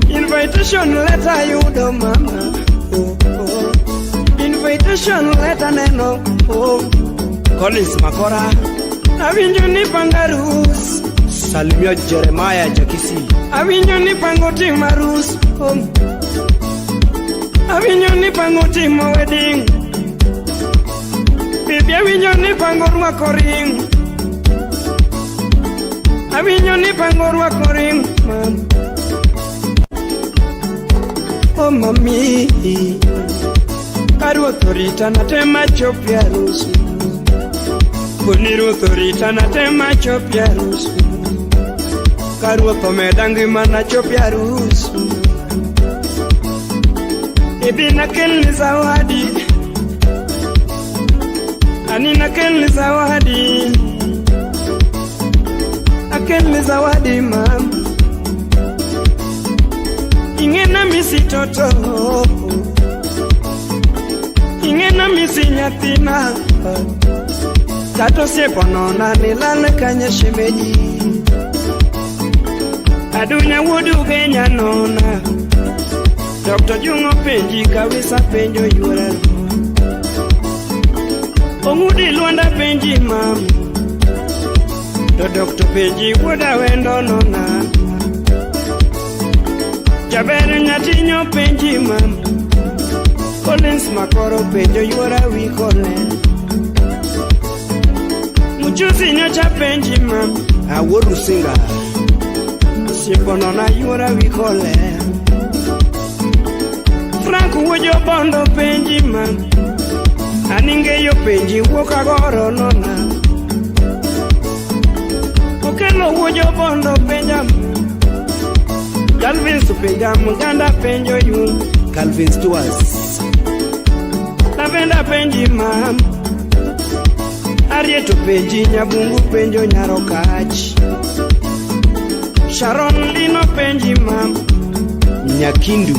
Invitation letter yudo mama. Oh, oh. Invitation letter neno. Oh. Collins Makora Awinjo ni pangarus. Salimia Jeremiah Jakisi. Awinjo ni pango timo arus. Oh. Awinjo ni pango timo wedding. Bibi awinjo ni pango rwako ring. Awinjo ni pango rwako ring. Mam. Oh mami. Karuoth orita natema chopi arus. Koni ruoth orita natema chopi arus. Karuoth omeda ngimana chopi arus. Ibi nakelni zawadi. Ani nakelni zawadi. Akelni zawadi mam. Ing'ena misi toto. Ing'ena misi nyathina. Tato sieponona nilale kanye shemeji. Adunya wuod Ugenya nona. Dr. Jungo penji kawisa penjo yuora. Ong'udi Lwanda penji mam. To Dr. penji wuoda wendo nona. Jaber nyatinyo penji mam. Collins Makoro penjo yuora wi kole. Mchuzi nyocha penji mam. Awuod Rusinga. Osiepo nona yuora wi kole. Frank wuojo bondo penji mam. Aningeyo penji wuok agoro nona. Okelo wuojo bondo penja Calvin penja muganda penjo yun. Calvin Stewart. Lavenda penji mam. Arieto penji nyabungu penjo nyarokach. Sharon Lino penji mam. Nyakindu.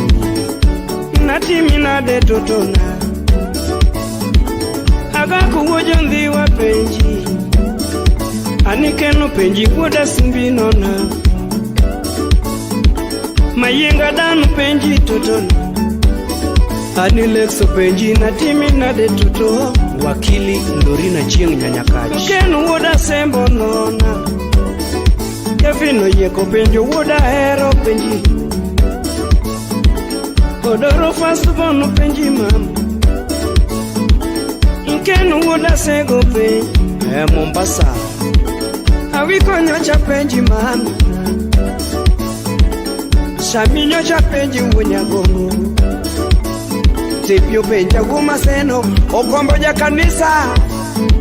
Natimi nade totona. Agaku wuojo ndhiwa penji. Anikeno penji wuoda simbi nona. Mayenga danu penji totona. Anilexo penji natimi nade toto. Wakili Lorina Chieng' Nyanyakach. Ken wuoda sembo nona. Kevin oyieko penjo wuoda hero penji. Odoro first born penji mam. Ken wuoda sego penji. Mombasa. Awiko nyocha penji mam. Sami nyocha penji wuonyagongo. Tepio penja wumaseno. Ogombo ja kanisa.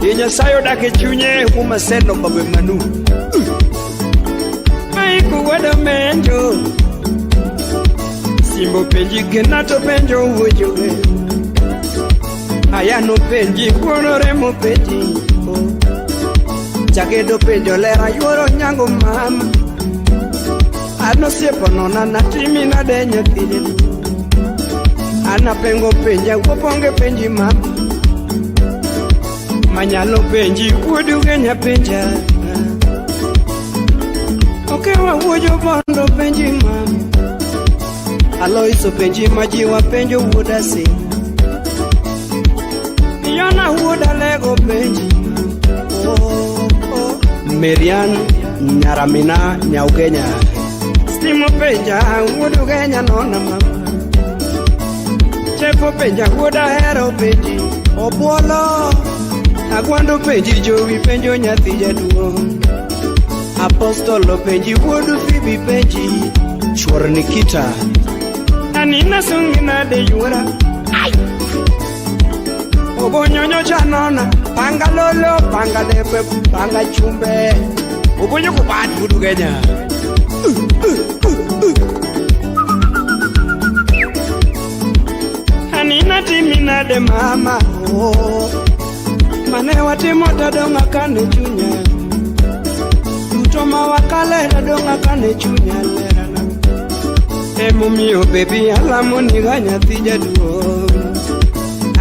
I Nyasaye odak e chunye wumaseno babe manu. Maiku wuoda menjo. Simbo penji kenato penjo wuojoge. Ayano penji wuono remo penji. Jagedo penjo lera yuoro nyango mama. An osiepo nona natimi nade nyathine. An apengo penja wuoponge penji mama. Manyalo penji wuod Ugenya penja. Okewa wuojo bondo penji mama. Aloiso penji majiwa penjo wuod Ase. Yona wuod Alego penji. Oh, oh. Marian Nyaramina Nyaugenya. Stimo penja wuod Ugenya nona mama. Chefo penja wuod Ahero penji. Obuolo. Agwando penji jowi penjo nyathi jaduong'. Apostolo penji wuod Fibi penji. Chuor Nikita. Anina sungi nade yuora. Obonyo nyocha nona. Panga lolo, panga lepe, panga chumbe. Obonyo kubat wuod Ugenya. Anina timi nade mama. Oh. Mane watimo tadonga kane chunya. Duto ma wakale tadonga kane chunya lerana. Emomiyo baby alamo niga nyathi jaduong'.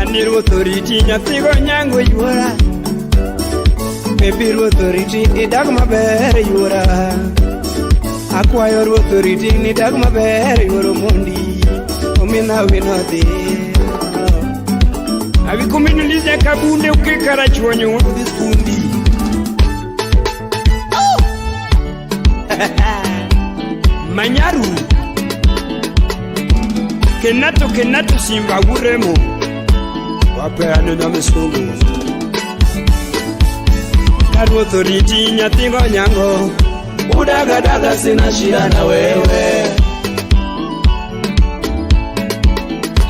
Ani ruoth oriti nyathigo nyango yuora. Baby ruoth oriti idag maber yuora. Akwayo ruoth oriti nidag maber yuoro mondi. Omina winodhi. Avikuminuliza kabunde ukikara chuonyo Udhi skundi. Manyaru. Kenato kenato simba uremo. Wape aneno misungu. Ruoth oriti nyathigo nyango. Udagadaga sina shida na wewe.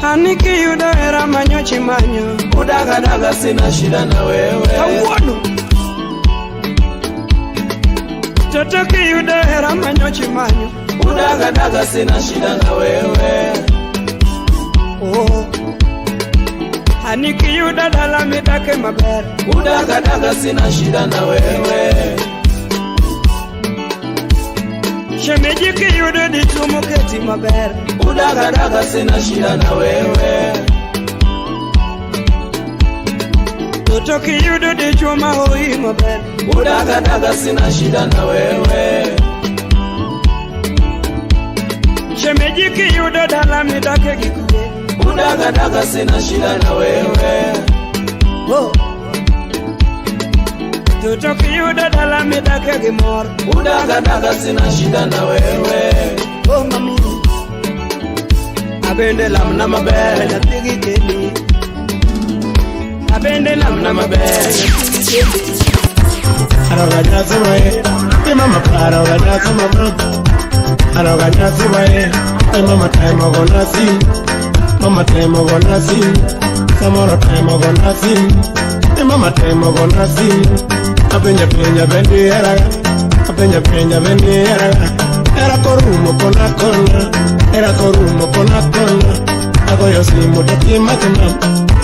Ani kiyudo hera manyochi manyo. Udagadaga sina shida na wewe. Kawuono. Toto kiyudo hera manyochi manyo. Udagadaga sina shida na wewe. Oh. Ani kiyudo dala midake maber. Udagadaga sina shida na wewe. Shemeji kiyudo dichuo moketi maber. Udagadaga sina shida na wewe. Toto kiyudo dichuo ma hoi maber. Udagadaga sina shida na wewe. Shemeji kiyudo dala midake gi kwe. Udagadaga sina shida na wewe. Oh. Toto kiyudo dala midake gi mor. Udagadaga sina shida na wewe. Oh mami. Abende lamna maber nyathi gi keli. Abende lamna maber nyathi gi keli. Aroga nyasi wae, e mama aroga nyasi mama. Aroga nyasi wae, e mama temo gona sim. Mama temo gona sim. Samoro temo gona sim. E mama temo gona sim. Apenja penja bendi eraga. Apenja penja bendi eraga. Era korumo kona kona. Era korumo kona kona. Agoyo simu totima tima.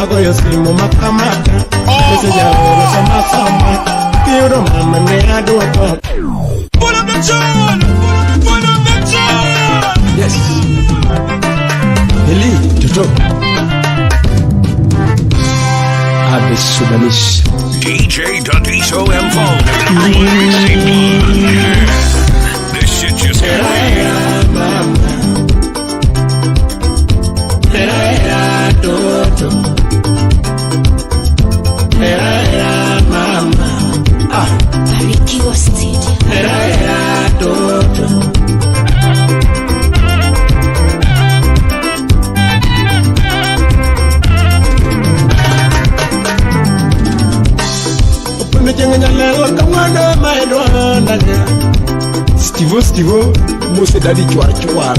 Agoyo simu maka maka. Mese jaoro sama sama. Kiyudo mama ne aduoko. Pull up the tune! Pull up the tune! Yes. Eli, Toto. Abe Sudanese. DJ Dadiso Mfalme. This shit just got real. Era era toto. Era era mama. Ah. Barikiwa Studio. Era era toto. Stivo Stivo Mose Dadi chwar chwar.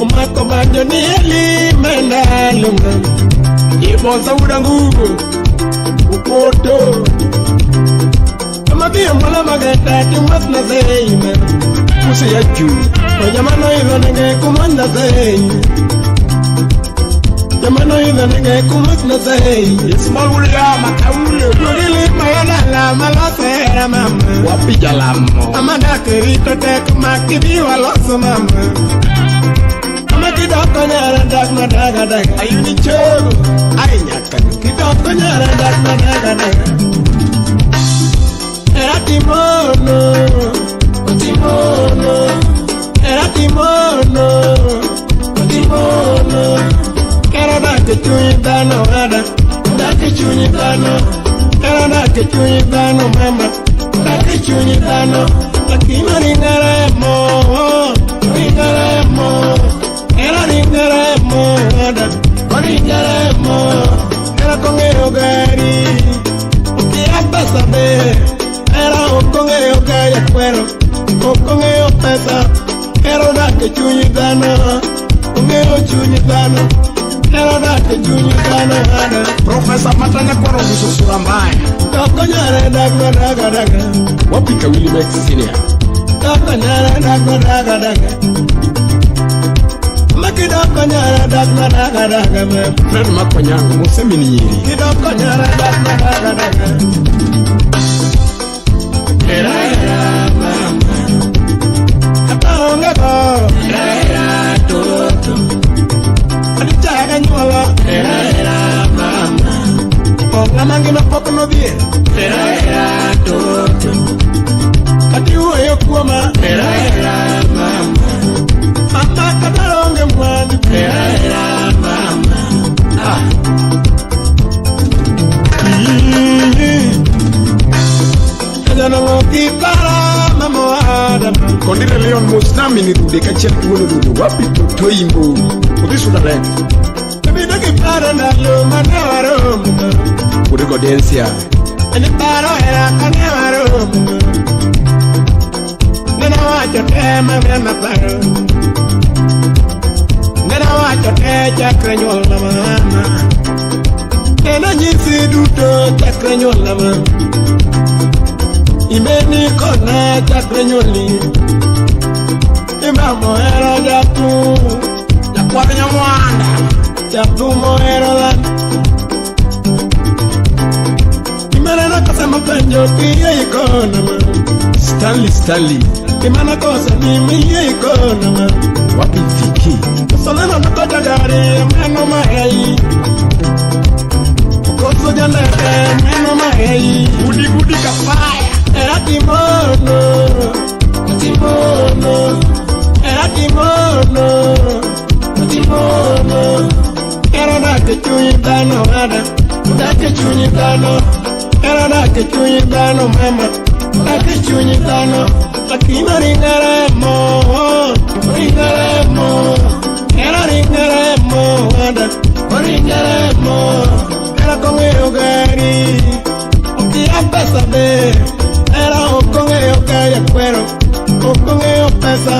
Omako banjo ni eli mendalunga. Ibonza uda nguvu. Ukoto. Amabia mwala mageta timas na zeime. Mose ya juu. Ojamano idho nenge kumanda zei. Jamano idho nenge kumas na zei. Small William Akaule. Lugili mayala malosera mama. Wapi jalamo. Amanda kerito tek makibi waloso mama. Ama kidoko nyara dak madaga daga. Ayuni chogo. Ai nyaka. Kidoko nyara dak madaga daga. Era timono, timono. Era timono, timono. Era dak chunyi dhano ada. Dak chunyi dhano. Era dak chunyi dhano mama. Dak chunyi dhano. Lakini ringaremo, ringaremo. Era ringaremo ada. Ringaremo. Era kong'eyo gari. Okia pesa be. Era okong'eyo gari kwero. Okong'eyo pesa. Era dak chunyi dhano. Ong'eyo chunyi dhano. Era dak chunyi dhano ada. Profesa Matanya kwaro uso sura mbaya. Doko nyare dak madaga daga. Wapi Kawili Max Senior. Doko nyare dak madaga daga. Makidoko nyare dak madaga daga me. Fred Makonyango Mose min nyiri. Kidoko nyare dak madaga daga. Era era mama. Kata onge go. Era era toto. Adichaga nyuolo. Era era mama. Ng'ama ngima pok nodhier. Era era toto. Kati wuoyo kuoma. Era era mama. Mama kata onge mwandu. Era era mama. Ah. Ajanong'o kipara mama wadama. Kondire Leon Mosnami ni rude kachiel tuono rude. Wapi Toto imbo. Odhi Sudan. Bedo gi paro ndalo mane waromo. Wuod Godensia. En paro hera kane waromo. Nene wacho te mane paro. Nene wacho te chakre nyuolna mama. Nene nyisi duto chakre nyuolna mama. Imeni kona chakre nyuolni. Imamo hero jathum. Jakwadh Nyamwanda. Jathum ohero dhano. Imaneno kosa mapenjo kiyie ikona ma. Stanley Stanley. Imana kosa ni miyie ikona ma. Wapi Viki. Koso neno kocha gari meno mahei. Koso jandeke meno mahei. Gudi gudi kafaya. Era timono, timono. Era timono, timono. Era dak chunyi dhano ada. Dak chunyi dhano. Era dak chunyi dhano mama. Dak chunyi dhano. Lakini ringaremo, ringaremo. Era ringere mo wada, oringere mo. Era kong'eyo gari, okia pesa be. Era ok ong'eyo gari akwero, ok ong'eyo pesa.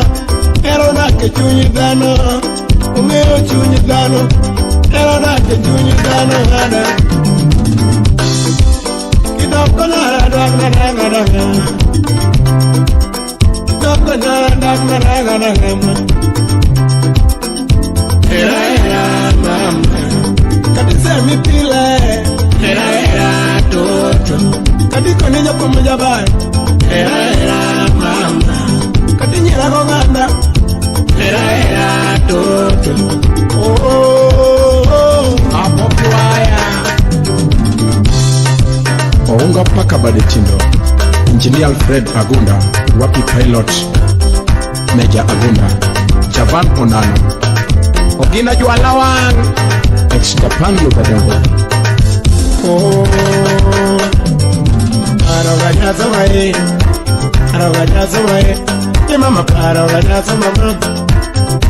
Era odak e chuny dhano, ong'eyo chuny dhano. Era odak e chuny dhano wada. Kidoko nyara dak na daga daga. Kidoko nyara dak na daga daga ma. Era era mama, kabisa mi pile. Era era toto, kadiko ni nyako mjabai. Era era mama, katinyira goganda. Era era toto. Oh oh oh, apokwaya. Ounga paka bade tindo. Engineer Alfred Agunda, Wapi Pilot, Major Agunda, Javan Onano, Ogina Jualawang, ex Japan Lubadongo. Oh, aroganyazo wae, ni mama aroganyazo mama,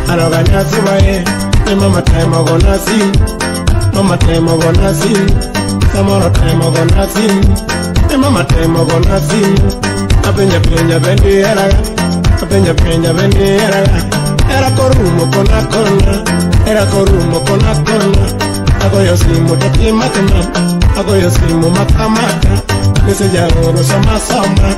aroganyazo wae, ni mama temo gonasi, mama temo gonasi, samoro temo gonasi, ni mama temo gonasi, apenya penya bendi era, apenya penya bendi era, era korumo kona kona, era korumo kona kona. Agoyo simu takimakama, agoyo simu makamaka, nese jaoro sama sama.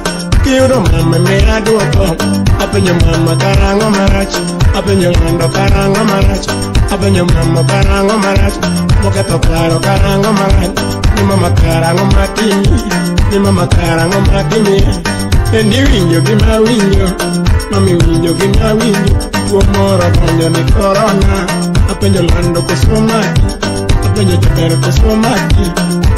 Kiyudo mama me aduoko, apenjo mama karango marach, apenjo ng'ando karango marach, apenjo mama karango marach, moketho paro karango marach, ni mama karango matimi, ni mama karango matimi. Endi winjo gima winjo, mami winjo gima winjo, tuo moro donjo ni korona, apenjo lando koso maki. Apenjo jaber koso maki,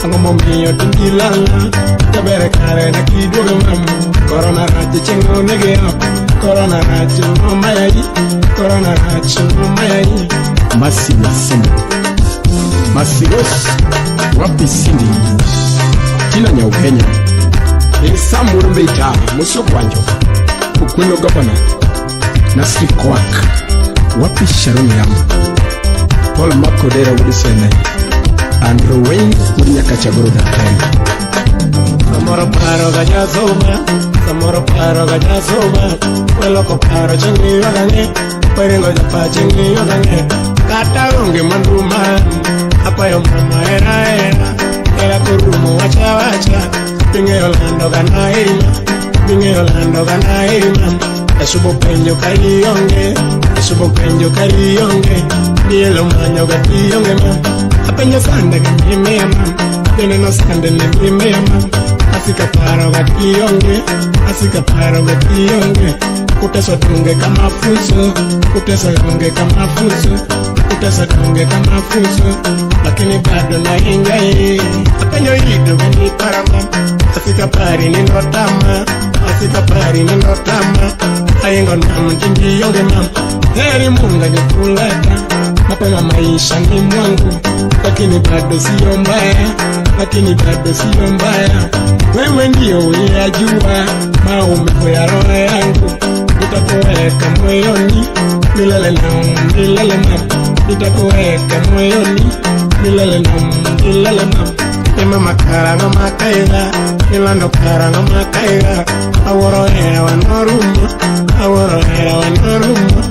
ang'o momiyo tindi lala, jaber kare na kiduogo mama, korona rach chieng' onege oko, korona rach omayayi, korona rach omayayi. Masi Masimbo, Masigos, Wapi Cindy, Tina Nyaukenya, Sam Murumbeita, Muso Kwanjo, Okwelo Governor, Nasri Kwak, Wapi Sharon Yamo, Paul Makodera Wudisene, Andrew Wayne Wunyakachagoro Daktari. Samoro paro ga jasoma, samoro paro ga jasoma, weloko paro ching'iyo gang'e, weringo japa ching'iyo gang'e, kata onge mwandu ma, akwayo mama era era, era korumo wacha wacha, bing'eyo lando ga naima, bing'eyo lando ga naima, asubo penjo karionge, asubo penjo karionge, dielo manyo ga tionge ma, apenjo sande ga mimea ma, deneno sande ne mimea ma. Asika paro ga kionge, asika paro ga kionge, kuteswa tunge kama fuso, kuteswa tunge kama fuso, kuteswa tunge kama fuso, lakini bado na enjoy. Apenyo ido gani parama, asika pari ni notama, asika pari ni notama, ayengo na mjingi yonge mam, heri Mungu angekuleta mapema maisha ni mwangu, lakini bado sio mbaya, lakini bado sio mbaya. Wewe ndio uyajua maumivu ya roho yangu, nitakuweka moyoni milele na milele na, nitakuweka moyoni milele na milele na. Ni mama karanga makaiga, nilando karanga makaiga, aworo era wanoruma, aworo era wanoruma.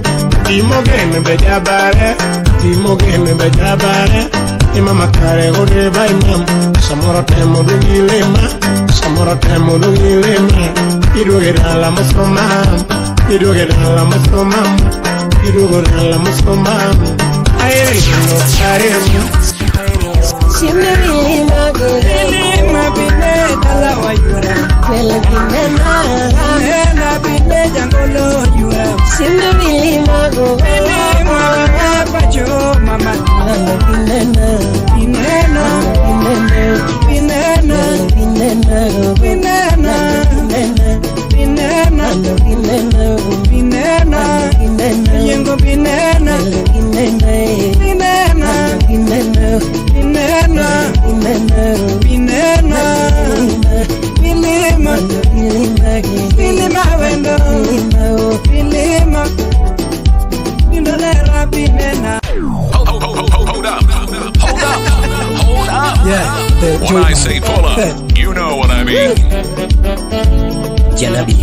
Timogene bejabare, timogene bejabare, ni mama kare gode bai mam, samoro temo dugilema, samoro temo dugilema, iduge dala musoma, iduge dala musoma, iduge dala musoma. Aye no kare mu. Simne vilima vilima bine dala wayura, Kwele binena, nena bine jangolo yura. Simne vilima vilima pacho mama, Nana binena, binena, binena, binena, binena, binena, binena, binena, binena, binena, binena, yengo binena, binena, binena, binena, binena, binena, binena, vilima, vilima, vilima wendo, vilima, vilima, indolera binena. Yeah, the When Joe I Man. say pull up, you know what I mean. Janabi,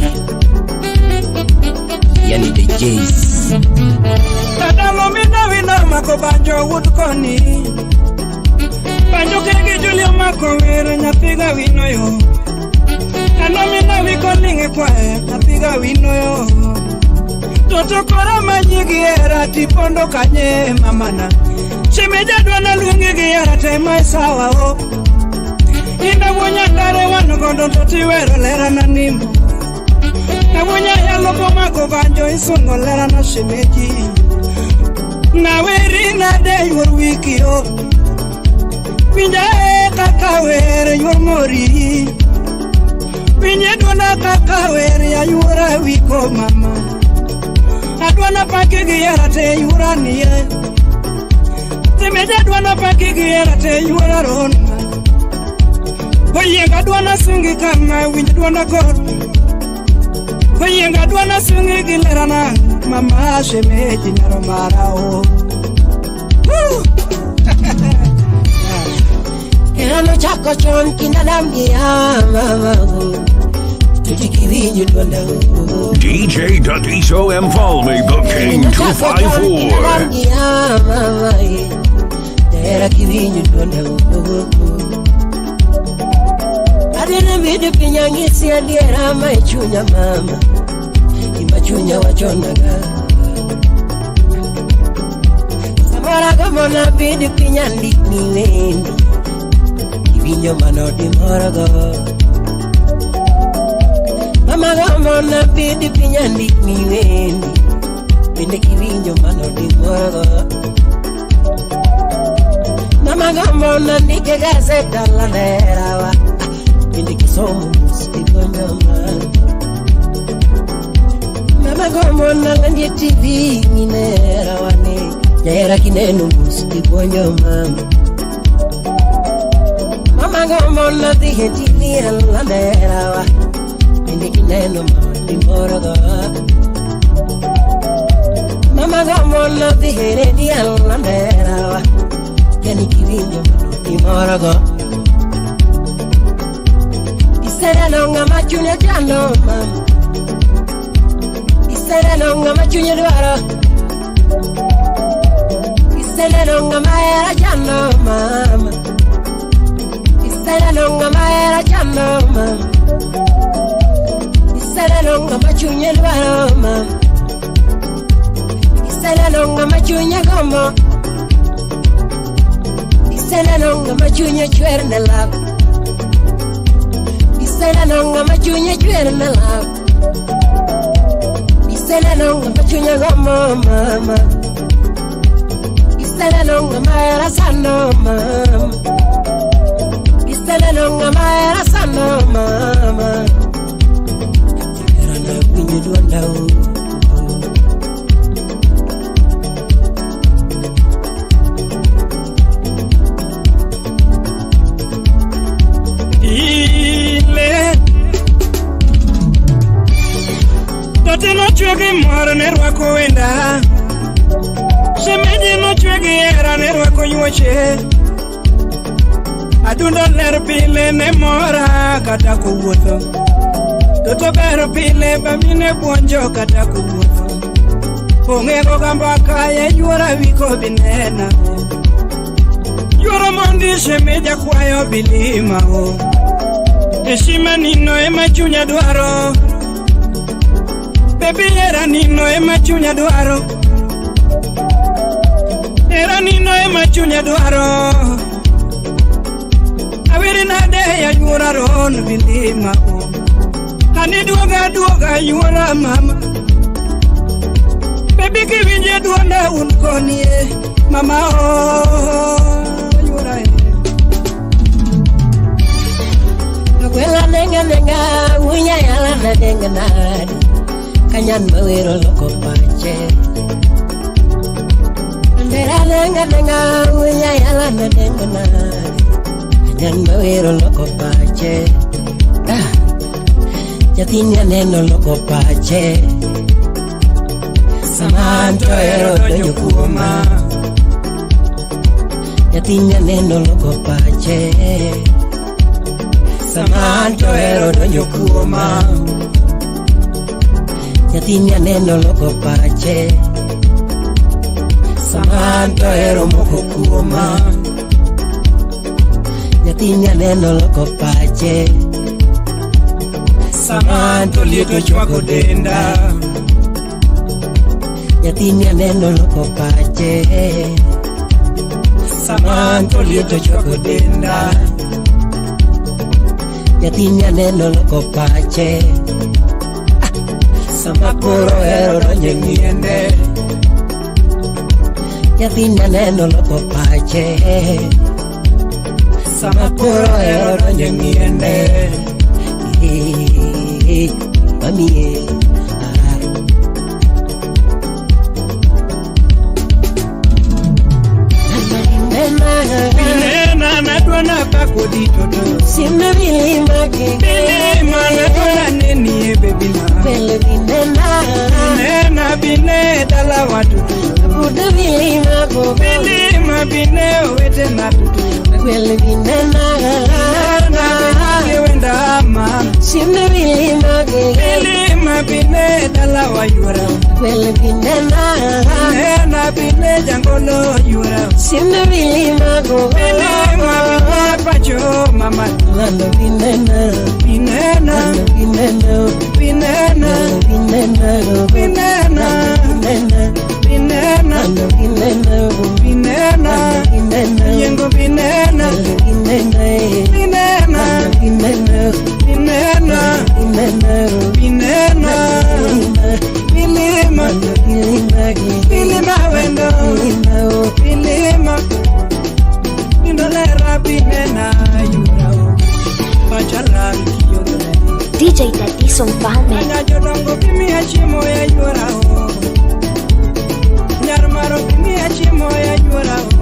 yani the Jays. Tadalo mina wina mako banjo wud koni. Banjo kegi Julio mako were nyathiga wino yo. Ano mina wiko linge kwae nyathiga wino yo. Toto kora manyigi era tipondo kanye mamana. Shemeja dwana luongi gi era te ma sawa o. Inda wuonya ndare wan godo to tiwero lera na nimbo. Nawuonya yalo pomako banjo isungo lera na shemeji. Naweri nade yuor wiki o. Winja e kaka wer yuor mori. Winje dwona kaka wer ya yuora wiko mama. Adwana paki gi era te yuora nie. Timeja dwana paki gi era te yuora ron. Oyienga dwana sungi kama winj dwana kor. Oyienga dwana sungi gi lerana mama shemeji nyaro mara o. Woo! Herano chako chon kinda gi mama Tujikiwinjo dwonda o. DJ Dadiso Mfalme, the King 254. Jahera kiwinjo dwonda o. Adene midi piny ang'isi adiera ma e chunya mama. Gima chunya wachonaga. Samoro agombo nabed piny andikni wende. Iwinjo mano dimorogo. Mama gombo nabed piny andikni wende. Bende kiwinjo mano dimorogo. Mama gombo nandike gazet dala derawa. Bende kisomo mos tigonjo mama. Mama gombo nalandi TV nginera wane. Jahera kineno mos tigonjo mama. Mama gombo nadhi e TV dala derawa. Bende kineno mano dimorogo. Mama gombo nadhi e redio dala derawa. Yani kiwinjo mano dimorogo. Iseneno ng'ama chunye chando mama. Iseneno ng'ama chunye dwaro. Iseneno ng'ama hera chando mama. Iseneno ng'ama hera chando mama. Iseneno ng'ama chunye dwaro mama. Iseneno ng'ama chunye gombo. Iseneno ng'ama chunye chwer ne lak. Iseneno ng'ama chunye chwer ne lak. Iseneno ng'ama chunye gombo mama. Iseneno ng'ama hera sando mama. Iseneno ng'ama hera sando mama. Jahera winjo dwonda o. Ile Tote nochwe gi mor ne rwako wenda. Shemeji nochwe gi hera ne rwako yuoche. Adundo ler pile ne mora kata kowuotho. Toto ber pile bamine buonjo kata kowuotho. Ong'ego ga mbaka ye yuora wiko binena. Yuoro mondi shemeja kwayo bilima o. Heshima nino ema chunya dwaro. Baby hera nino ema chunya dwaro. Hera nino ema chunya dwaro. Awiri nade ya yuora ron bilima o. Ani duoga duoga yuora mama. Baby kiwinje duonda un konie mama o yuora e. Kwela nenga nenga unya yala na nenga nadi. Kanyan mawero loko pache. Ndera nenga nenga unya yala na nenga nadi. Kanyan mawero loko pache. Ah, Nyathini aneno loko pache. Sama anto ero donjo kuoma. Nyathi nyaneno loko pache. Sama an to hero donjo kuoma. Nyathi nyaneno loko pache. Sama an to hero moko kuoma. Nyathi nyaneno loko pache. Sama an to liet ochwako denda. Nyathi nyaneno loko pache. Sama an to liet ochwako denda. Nyathi nyaneno loko pache. Ah, sama koro hero donjo e ng'iende. Nyathi nyaneno loko pache. Sama koro hero donjo e ng'iende. Eh, mami eh, ah. Binena nadwa na pakodi toto. Simna vilima ke. Binema nadwa na neni e baby na. Pele binena. Binena bine dala watutu. Buda vilima go. Bilima bine owete na tutu. Pele binena. Binena bine wenda ama. Simna vilima ke. Bilima bine dala wa yura. Pele binena. Binena bine jangolo yura. Simna vilima go. Bilima bine pacho mama. Lando binena. Binena. Lando binena. Binena. Lando binena. Binena. Binena. Binena. Lando binena. Binena. Binena. Yengo binena. Lando binena. Binena. Binena. Binena. Binena. Binena. Bilima. Bilima wendo. Bilima. Indolera binena yura. Pachala kiyodole. DJ Tatizo Mfalme. Anya jodongo bimi chiemo ya yura o. Nyar maro bimi chiemo ya yura o.